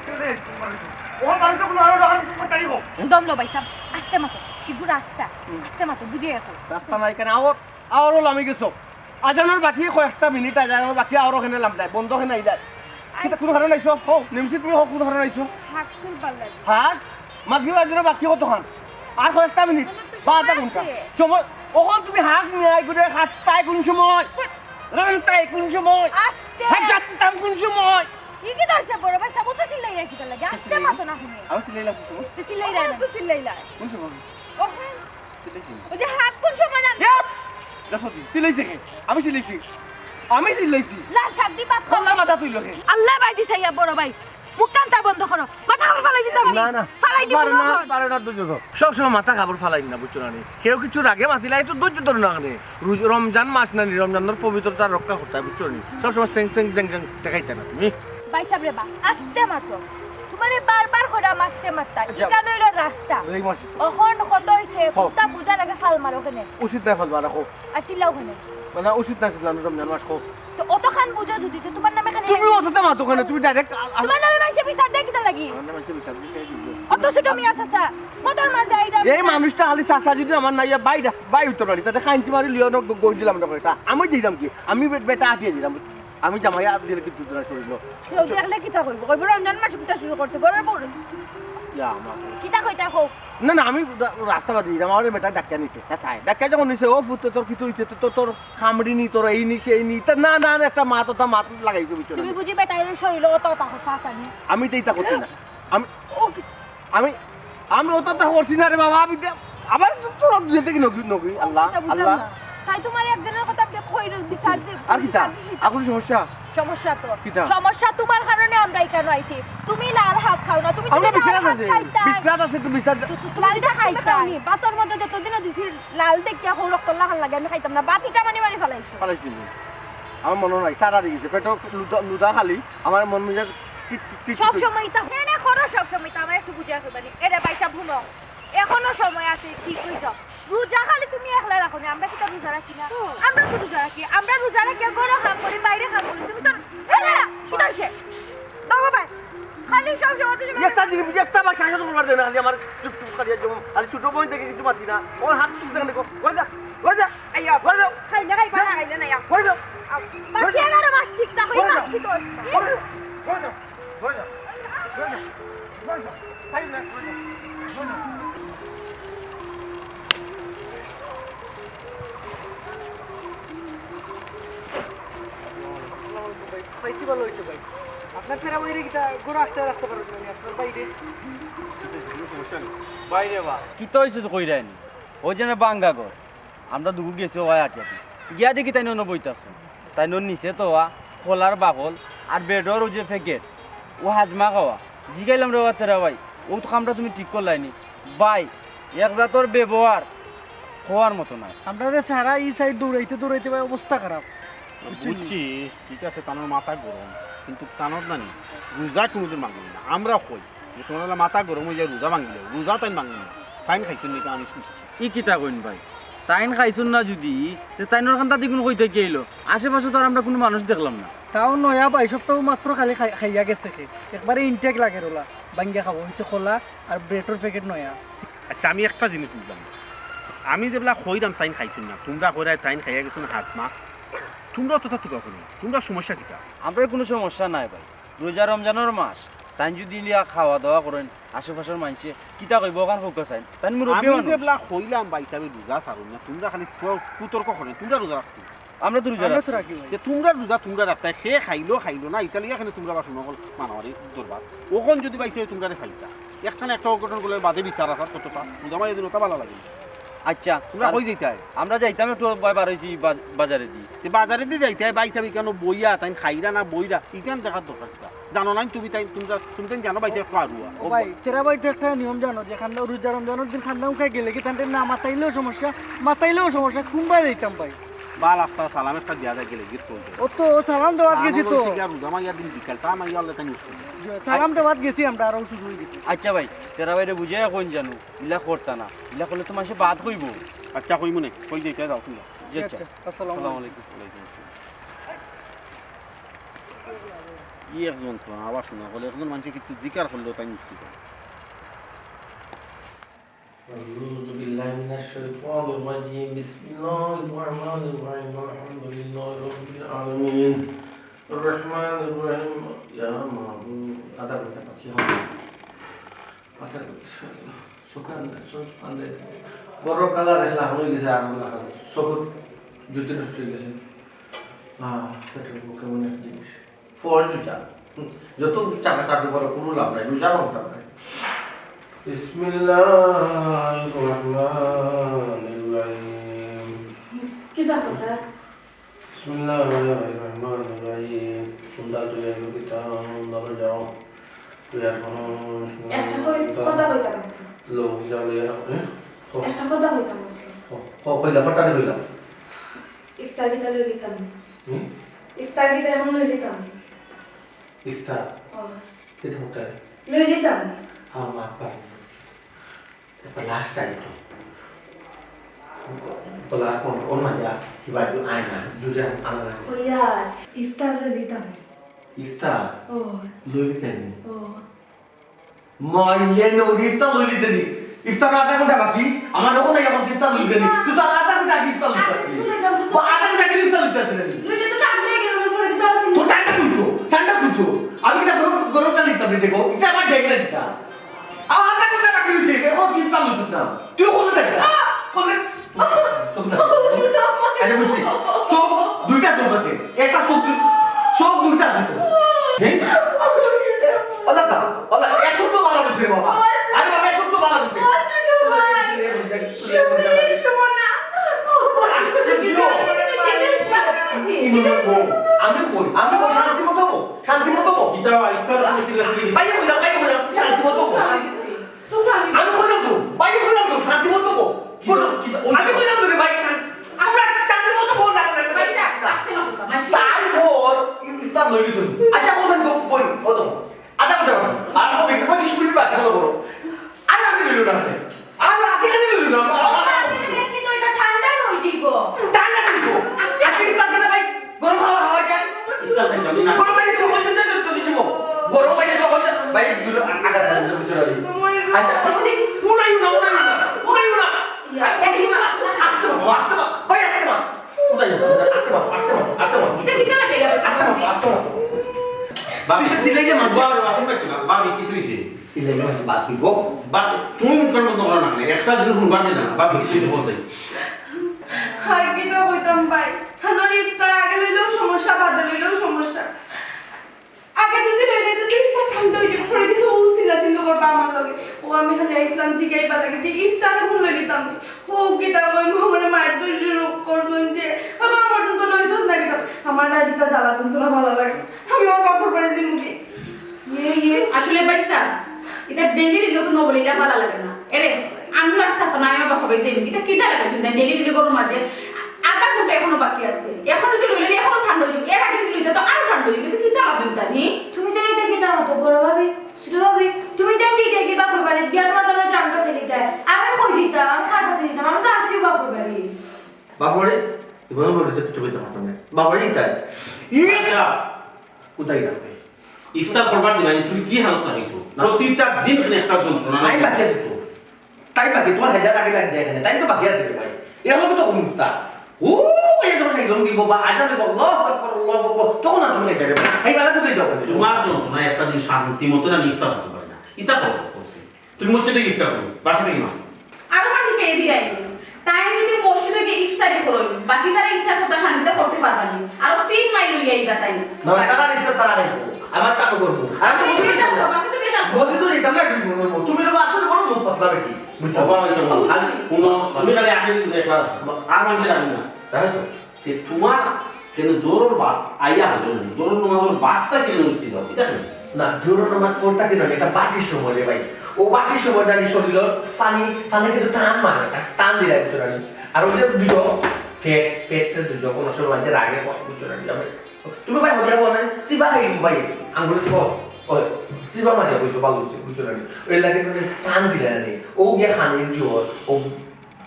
পুরা, পুরা, ও, মানুষটা কোনো আরো ডাকার কিছু করতে আইব। দম লো ভাই সাহেব, আস্তে মাতো। ইগু রাস্তা, হুম। আস্তে মাতো, বুঝে এখন। রাস্তা নাই কেন? আওর, আওরও লামি গেছো। আজানোর বাকি কয়েকটা মিনিট, আজানোর বাকি আওরও কেনে লাম নাই, বন্ধ কেনে আইলাই। কিতা কোনো কারণ আইছো? হো, নিমসি তুমি হো, কোনো কারণ আইছো? হাক খুলবার লাগি। হাক? মাগরিব আজানোর বাকি কতক্ষণ? আর কয়েকটা মিনিট, বা আধা ঘন্টা। সময়, ওখান তুমি হাক নিয়ে আই করে হাতটায় কোন সময়? রান্তায় কোন সময়? আস্তে। হাক জানতাম কোন সময়? ই কি ধরছে বড় ভাই? সাবু তো চিল্লাই রাখি তার লাগি। আস্তে মাতো না শুনে। আমি চিল্লাইলাম কোন সময়? তো চিল্লাই রাখি। তো চিল্লাইলাই। কোন সময়? ওখান। চিল্লাইছি। ওই যে হাত কোন সময় না? ইয়া! দেখো দি, চিল্লাইছে কে? আমি চিল্লাইছি। আমি চিল্লাইছি। লাল শাক দি ভাত খাও। আল্লাহ মাথা তুইল কে? আল্লাহ ভাই দিছে ইয়া বড় ভাই। মুখ কান্তা বন্ধ করো। মাথা খাবার ফালাই দিতাম আমি। না, না। ফালাই দিব পারে না, না। পারে না ধৈর্য ধর। সব সময় মাথা খাবার ফালাই না, বুঝছো না নি? কেউ কিছু রাগে মাতিলে তো ধৈর্য ধরো না কেনে। রোজ-, রমজান মাস না নি, রমজানের পবিত্রতা রক্ষা করতে হয়, বুঝছো নি? সব সময় সেং সেং জেং জেং দেখাইতে না তুমি। ভাই সাহেব রে বা, আস্তে মাতো। তোমারে বারবার করে আস্তে মাততাম। আচ্ছা। ইখান হইল রাস্তা। এই মাস। অখন কত হইছে? হো। কুত্তা বুঝার আগে ফাল মারো কেনে? উচিত না ফাল মারা, কো। আর চিল্লাও কেনে? মানে উচিত না চিল্লানো, রমজান মাস, কো। তো অতখান বুঝো যদি, তো তোমার নামে খালি তুমি অতটা মাতো কেনে? তুমি direct আ-, আ-, তোমার নামে মাইনষে বিচার দেয় কিতা লাগি? আমার নামে মাইনষে বিচার দিছে, এই যে অত ছোট মিয়া চাচা, কতর মাঝে আইরা এই মানুষটা খালি চাচা যদি আমার না ইয়া বাইরে, বাই উত্তর পারি, তাতে খাইনছি মারি লিও না, গ-, গই দিলাম না কয়টা। আমি দিলাম কি? আমি বে-, বেটা আটিয়ে দিলাম। আমি জামাই আত দিলে কিন্তু তোরা শরীর। কেউ দেখলে কিতা কইবো? কইবো রমজান মাসে কিতা শুরু করছে? ঘরের বউ। ইয়া, আমার। কিতা কইতা কও? না, না, আমি রা-, রাস্তা বাদ দিলাম, আমার বেটা ডাক্তার নিছে। আচ্ছা, চাই। ডাক্তার যখন নিছে, "ও পুত, তোর কিতা হইছে? তো, তো, তোর কামড়ি নি, তোর এই নি, সেই নি।" তা না, না, না, একটা মাত, ওটা মাত লাগাইছে, বুঝছো না? তুমি বুঝি বেটার শরীরে অত অত কথা আছে নি? আমি তো ইতা করছি না। আমি, ও কি- আমি, আমি ওটা তো করছি না রে বাবা। আমি দে-, আবার তো তোর দুনিয়া থেকে নগি, নগি, আল্লাহ, কথা বুঝলাম আল্লাহ। না। তাই তোমার একজনের কথা আপনি কইল বিচার দে, আর কিতা? বিচার দিছি। আর কোনো সমস্যা? সমস্যা তো। কিতা? সমস্যা তোমার কারণে আমরা এখানে আইছি। তুমি লাল হাত খাও না, তুমি আমরা যদি লাল বিছানাত হাত আছি। খাইতায়, বিছানাত আছে, তুমি বিছানাত। তো, তো, তুমি যদি খাইতায়। ভাতর মধ্যে যতদিনও দিছি লাল দেখিয়া হৌ রক্ত লাখান লাগে, আমি খাইতাম না। বাতিটা মানি মানি ফালাইছি। ফালাইছি নি? আমার মনে নাই, তাড়াতাড়ি গেছে। পেটো লুদা, লুদা খালি, আমার মন মেজাজ কি, কি, কি, সব সময় ইতা, না, না, করো সব সময় ইতা, আমার একটু বুঝিয়া কইবানি। এরে বাইসা, হুনো, এখনো সময় আছে, ঠিক হই যাও। রোজা খালি তুমি একলা রাখো না, আমরা কিতা রোজা রাখি না? আমরা তো রোজা রাখি, আমরা রোজা রাখি, ঘরো কাম করি, বাইরে কাম করি, তুমি তো, এ না, না, কিতা হইছে? দাও বাবা, খালি সব সময় তুমি একটা জিনিস, একটা বার সাহায্য করবার দেয় না, খালি আমার চুপ চুপ খালি একদম, খালি ছোট বোন থেকে কিছু মাতি না, ওর হাত তুলতে গেলে, ওরে যা, ওরে যা, আইয়া, ওরে যা, খাইলে খাইবা না, খাইলে না, আইয়া। ওরে যা, বাকি এগারো মাস ঠিক না, ওই মাস কি তোর? ওরে যা, ওরে যা। পাইছি, ভালো হইছে ভাই। আপনার তেরা বাইরে কিতা ঘরো আটকে রাখতে পারবেন না, আপনার বাইরে। কোনো সমস্যা নেই। বাইরে বা। কিতা হইছে যে কইরায় নি? ওই যে না বাঙ্গা ঘর। আমরা দুগু গেছি ওয়া আটি আটি। গিয়া দেখি তাইন অনো বইতাছে। তাইন অনো নিছে তো ওয়া, কলার বাকল, আর ব্রেডর ওই যে প্যাকেট, ও হাজমা খাওয়া। জিগাইলাম রে ওয়া তেরা ভাই, ও তো কামটা তুমি ঠিক করলায় নি। ভাই, এক জাতর ব্যবহার, কওয়ার মতো নায়। আমরা যে সারা ই সাইড দৌড়াইতে দৌড়াইতে ভাই অবস্থা খারাপ। বুঝছি, ঠিক আছে, তানর মাথা গরম, কিন্তু তানর নানি রোজা কোনোদিন ভাঙে না। আমরা কই যে তোমার মাথা গরম হয়ে যায়, রোজা ভাঙিলে, রোজা তাইন ভাঙে না, তাইন খাইছইন নি, আমি শুনছি। ই কিতা কইন ভাই? তাইন খাইছইন না যদি, তে তাইনর কান্তা দিগুন কইতে কি আইলো? আশেপাশে তো আর আমরা কোনো মানুষ দেখলাম না। তাও নয়া ভাই, সব তো মাত্র খালি খাই-, খাইয়া গেছে খে। একবারে ইনটেক লাগে রোলা, ভাঙ্গিয়া খাবো, হইছে কলা আর ব্রেডর প্যাকেট নয়া। আচ্ছা, আমি একটা জিনিস বুঝলাম না। আমি যেবলা কইরাম তাইন খাইছইন না, তোমরা কইরায় তাইন খাইয়া গেছইন হাজমা, তোমরা তো তা তুকা করি, তোমরা সমস্যা কিতা? আমরা কোনো সমস্যা নাই ভাই, রোজা রমজানর মাস, তাইন যদি ইলিয়া খাওয়া দাওয়া করইন, আশেপাশর মানষে কিতা কইবো, ওখান কউক্কা চাইন। তাইন মুরব্বি আমি মানুষ। যেবলা কইলাম ভাই সাহেব রোজা ছাড়ুন না, তোমরা খালি ত-, কুতর্ক করইন, তোমরা রোজা রাখতে। আমরা তো রোজা আমরা তো রাখছি। রাখি ভাই। যে তোমরা রোজা তোমরা রাখতায়, খে খাইলো খাইলো না, ইতালিয়া কেনে তোমরা বাসন অকল মানামারি দরবার। ওখান যদি ভাই সাহেব তোমরা রে খাইতা, একখান একটা অঘটন করলে বাদে বিচার আসার কতটা, রোজা মাইয়া দিন ওটা ভালো লাগে। আচ্ছা, তোমরা আর কই যাইতায়? আমরা যাইতাম একটু বা-, বার হইছি বা-, বাজারে দি। তে বাজারে দি যাইতায়, ভাই সাহেব কেনে বইয়া, তাইন খাইরা না বইরা, ইখান দেখার দরকার কিতা? জানো না তুমি তাই, তুমি যা-, তুমি তাই জানো ভাই সাহেব একটু আরুয়া। ও ভাই, তেরা ভাই তো একটা নিয়ম জানো যে খান্দা, রোজা রমজানর দিন খান্দা উঠাই গেলে কি তানরে না মাতাইলেও সমস্যা, মাতাইলেও সমস্যা, কুনবায় যাইতাম ভাই? বাল আস্তা সালাম একটা দিয়া যায় গেলে গিয়ে চলছে। ও তো, ও সালাম দেওয়াত গেছি তো। রোজা মাইয়া দিন বিকালটা মাইয়া আল্লাহ তাই উঠতে। জি, সালাম দেওয়াত গেছি আমরা, আরো শুরু হয়ে গেছে। আচ্ছা ভাই, তেরা ভাইরে বুঝাইয়া কইন জানো, ইলা করতা না, ইলা করলে তো মানষে বাদ কইবো। আচ্ছা, কইমু নে, কই যাইতায় যাও তুমি। জি, আচ্ছা। আচ্ছা, আসসালামু আসসালামু আলাইকুম। আলাইকুম। ই একজন তো আবার শোনা বলে, একজন মানষে কিছু জিকার করলেও তাই মুক্তি পায়। أعوذ بالله من الشيطان الرجيم. بسم الله الرحمن الرحيم. الحمد لله رب العالمين. الرحمن الرحيم. يا معبود. আধা ঘন্টা বাকি হবে। আধা ঘন্টা। সুকান দে, সুকান দে। বড় কালার হেলা হয়ে গেছে, আর না চোখ জ্যোতি নষ্ট হয়ে গেছে। হ্যাঁ, সেটা কেমন একটা জিনিস। ফরজ রোজা। হুম, যত চাকা চাকরি করো, কোনো লাভ নাই, রোজার অভাব নাই। বিসমিল্লাহির রহমানির রহিম। কিতা কথা? বিসমিল্লাহির রহমানির রহিম। সুন্দর তুই আইবো কিতা, সুন্দর যাও। তুই আর কোনো একটা কই-, কথা কইতাম আছিল। লোক যাবে, হ্যাঁ? ক-, একটা কথা কইতাম আছিল। ক-, ক-, কইলা, ফটানি কইলা। ইফতার কিতা লই লিতাম? হুম? ইফতার কিতা এখন লই লিতাম? ইফতার? ও। কিতা কোথায়? লই লিতাম। আমার মাত পাই। একটা লাস্ট টাইম তো। বলা কোন, কোন মাঝে কি বাজু আয় না, জুড়ে আনা না। কইয়া ইফতার লই লিতাম। ইফতার? ও। লই লিতাম। ও। মাইলে নদী ইফতার লইলি দেনি। ইফতার আধা ঘন্টা বাকি। আমার যখন এই এখন ইফতার লইলি দেনি। তুই তো আধা ঘন্টা আগে ইফতার লইতে আসলি। আধা ঘন্টা আগে ইফতার লইতে আসলি। লইলে তো টাকা লইয়া গেল, পরে কিন্তু আর দেখো, ইটা আমার ডেংলা দিতা। আমার হাতে কোনটা রাখি দিছি, এখন চিন্তা লইছিস না। তুই কোথায় দেখ? কোথায়? চোখ দেখ। আরে বুঝছি। চোখ দুইটা চোখ আছে। একটা চোখ দুই-, চোখ দুইটা আছে তো। হ্যাঁ? আল্লাহ স্যার, আল্লাহ, এক চোখ তো ভালো বুঝছে রে বাবা। আরে বাবা, এক চোখ তো ভালো বুঝছে। আশ্চর্য। আমি কই, আমি কই, শান্তি মতো বল। শান্তি মতো বল। কিতা বা, ইফতার সময় চিল্লাচিল্লি কিতা? ভাই, কইলাম, ভাই, কইলাম, তুই শান্তি মতো বল। আমি কইলাম তো, ভাই, কইলাম তো, শান্তি মতো বল। কিতা, কিতা, ওই আমি কইলাম তো রে ভাই, শান-, আমরা শান্তি মতো বল না, না, না, না। ভাই সাহেব, আস্তে মাতো, মাসি। তাই বল, ই-, ইফতার লইলি তুই। আচ্ছা, বলছেন তো, বই, ও তো। আধা ঘন্টা বাকি। আর হবে কি পঁচিশ মিনিট বাকি, মনে করো। আর আগে লইল না, মানে। আর আগে কেন লইল না? ও, আগে দেখি তো এটা ঠান্ডা হয়ে যাইব। ঠান্ডা হয়ে যাইব। আস্তে আগে ইফতার করে ভাই, গরম হাওয়া খাওয়া যায়। ইফতার খাই যাবি না। গরম পানি তো হয়ে যায়, তো দিব। গরম পানি তো হয়ে যায়। ভাই, জোরে আ-, আঘাত করে জোরে জোরে। আচ্ছা, উড়াইও না, উড়াইও না, উড়াইও না। ইয়া, আরে, উড়াইও না। আস্তে মা, আস্তে মা। ভাই, আস্তে মা। উড়াইও না, আস্তে মা, আস্তে মা, আস্তে মা। এটা কিতা লাগে? আস্তে মা, আস্তে মা। ভাবি, সিলে-, সিলে যে মাছ। বাবা, বাবা, বাবা, কি তুই ছিলি? সিলে যে মাছ, বাদ দিব। বা-, তুমি মুখের মতো করো না, একটা দিন হুনবার দিন না, ভাবি, কিছু হইতে বলছে। আর কিতা কইতাম ভাই? খানোর ইফতার আগে লইলেও সমস্যা, বাদে লইলেও সমস্যা। আগে যদি লইলে তো ইফতার ঠান্ডা হয়ে যাবে, পরে কিন্তু ও চিল্লাচিল্লি করবে আমার লগে। ও আমি খালি আইসলাম জিগাইবার লাগি যে ইফতার এখন লই নিতাম। ও কিতা কই, আমার মায়ের তো শুরু করলেন যে, এখনো পর্যন্ত লইছস না কিতা? আমার না এটা জ্বালা যন্ত্রণা ভালো লাগে না। আমি আমার বাপর বাড়ি যাইমু গি। ইয়ে, ইয়ে, আসলে ভাইসাব, এটা ডেইলি দিলেও তো নবলীলা ভালো লাগে না। এরে, আমিও আর থাকতাম না, আমি আমার বাপর বাড়ি যাইমু। এটা কিতা লাগাইছো? এটা ডেইলি ডেইলি গরম মাঝে আধা ঘন্টা এখনো বাকি আছে। এখন যদি লইলে নি, এখনো ঠান্ডা হয়ে যাবে। এর আগে যদি লইতে তো আরো ঠান্ডা হয়ে যাবে। এটা কিতা লাগাইছো নি? তুমি জানো এটা কিতা মতো, বড় ভাবি, ছোট ভাবি? তুমি তো চিঠি কি বাপর বাড়ি গিয়া তোমার তাহলে জান কাছে নিতে। আমি কই দিতাম, আমি কার কাছে নিতাম, আমি তো আসিও বাপর বাড়ি। বাপরে, এবার বলে তো কিছু কইতে পারতাম না। বাপরে, ইতাই। ই আচ্ছা। কোথায় রাখবে? ইফতার করবার দিবা, তুমি কি হালত লাগাইছো? না। প্রতিটা দিন খালি একটা যন্ত্রণা। টাইম বাকি আছে তো। টাইম বাকি, তোমার হাজার আগে লাগবে এখানে। টাইম তো বাকি আছে রে ভাই। এ হলো তো কোন ইফতার? ও, এই যখন সেই ধরুন কি বাবা, আজান দিব, আল্লাহু আকবার, আল্লাহু আকবার। তখন আর তুমি খাইতে পারবে না। এই বেলা কোথায় যাও? তোমার যন্ত্রণা একটা দিন শান্তি মতো না ইফতার করতে পারে না। ইতা করো, তুমি মসজিদে ইফতার করো, বাসা থেকে মা। আরো পানি পেয়ে দিলাই। তাই যদি মসজিদে গিয়ে ইফতারি করো, বাকি যারা ইফতার করতে শান্তিতে করতে পারবা না। আরো তিন মাইল লইয়া ইবা তাই। না, তারা ইফতার তারা খাইবো। আমার টাকা করবো। আর আমি মসজিদে যাইতাম না। মসজিদে যাইতাম না, কি বলবো? তুমি তো আসলে বড় মুখ পাতলা বেটি। বুঝছো? বাবা, হয়েছে বলো। আর হুনো, তুমি খালি আগে একবার আর মানুষের আগে না। তাই তো? যে তোমার কেন জোহরর বাদ আইয়া হলো না, জোহরর নামাজর বাদটা কেন উঠতে দাও, এটা কেন? না, জোহরর নামাজ পড়তা কেন না, এটা বাটির সময় রে ভাই। ও বাটির সময় জানি শরীর পানি, পানি কিন্তু টান মারে, আর টান দিলে একটু জানি। আর ওই যে দুজো, ফেট, ফেটটা দুজো, কোনো সময় মাঝে রাগে হয়, বুঝছো না, আমি, তুমি ভাই হদিয়া বলে, সিবা খাই ভাই, আঙ্গুলে সিবা, ওই, সিবা মাঝে বইছো, ভালো হইছে, বুঝছো না, ওই লাগে তুমি টান দিলে না রে, ও গিয়া খানি দিও, ও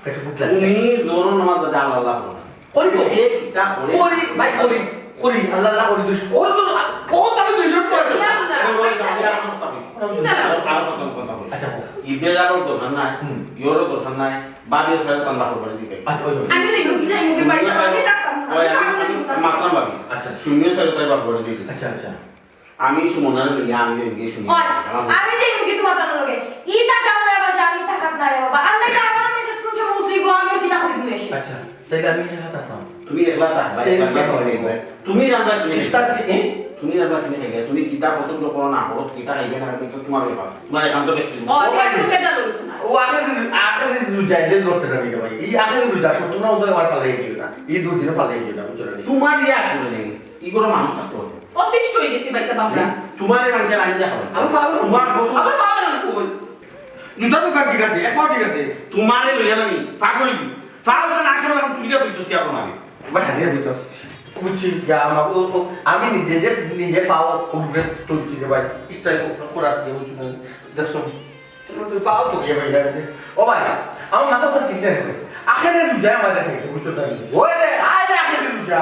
পেটে ভুক লাগছে। তুমি জোহরর নামাজ বাদে আল্লাহ আল্লাহ করো না। করি তো। এ কিতা করে? করি, ভাই, করি। করি, আল্লাহ আল্লাহ করি, দুশ-, ওর তো, ও তো আমি দুইশো পড়ে। ইয়া আল্লাহ। এখন বলে, আমি আর কথা বলি। কিতা আল্লাহ? আর, আর কথা, কথা বলি। আচ্ছা, হোক। ইবে যাওয়ার দরকার নাই। হুম। ইয়োরও দরকার নাই। বাড়িও সারা তান্ডা করে দিতে। আচ্ছা, ওই, ওই। আমি যাইমু, আমি যাইমু, ভাই, আমি থাকতাম না। ওই, আমি আমি, আমি থাকতাম না। মাতলাম ভাবি। আচ্ছা। শুনিও সারা তাই বার করে দিতে। আচ্ছা, আচ্ছা। আমি সুমনারে লইয়া আমি লইয়া গিয়ে শুনি। ওই, আমার আমি যে মুখে তোমার তার লগে। ইতা কামলা বাজে আমি থাকাত না রে বাবা। আর নাই তো আমার আমি যতক্ষণ সব মুসলিম গো, আমিও কিতা করি দিয়ে আসি। আচ্ছা, তাইলে আমি একা থাকতাম। তুমি একলা থাকবা, সেই একলা একলা থাকবা। থাকবা। তুমি রান্না তুমি ইফতার খাইবে। কি, এ? তুমি রান্না তুমি খাইবে। তুমি কিতা পছন্দ করো না করো, কিতা খাইবে না খাইবে, এটা তোমার ব্যাপার। তোমার একান্ত ব্যক্তি। ও, ও ভাই। একটু বেজার হইতো না। ও আখেরি, আখেরি রোজা, এই যে ধরছে না ভাই। এই আখেরি রোজা, সত্য না হতো আমার ফালাই দিও না। এই দুদিনে ফালাই দিও না, বুঝছো না? তোমার ইয়ে আসলে নেই। ই করে মানুষ থাকতে হবে। অতিষ্ঠ হয়ে গেছি ভাই সাহেব আমরা। হুম? তোমার এই মানুষের আইন দেখা হবে। আমি পাগল। তোমার বছর আমার পাগল আমি কই? জুতা দোকান ঠিক আছে, এফাও ঠিক আছে। তোমারে লইয়া না নি, পাগল হইবি। পাগল তো না আসলে এখন তুলিয়া তুলছো সিয়া প্রমাণে। ওই হারিয়ে দিতে আছে। বুঝছি, যা আমার ও, ও, আমি নিজে যে, নিজে পাও উপরে তুলছি রে ভাই। স্টাইল করার দিয়ে বুঝছো না? দেখছো? তুমি তো পাও তো গিয়ে ভাই, ও ভাই, আমার মাথা তো ঠিক নাই। আখেরে রোজা আমার দেখে, বুঝছো তাই? ওই রে, আয় রে আখেরে রোজা।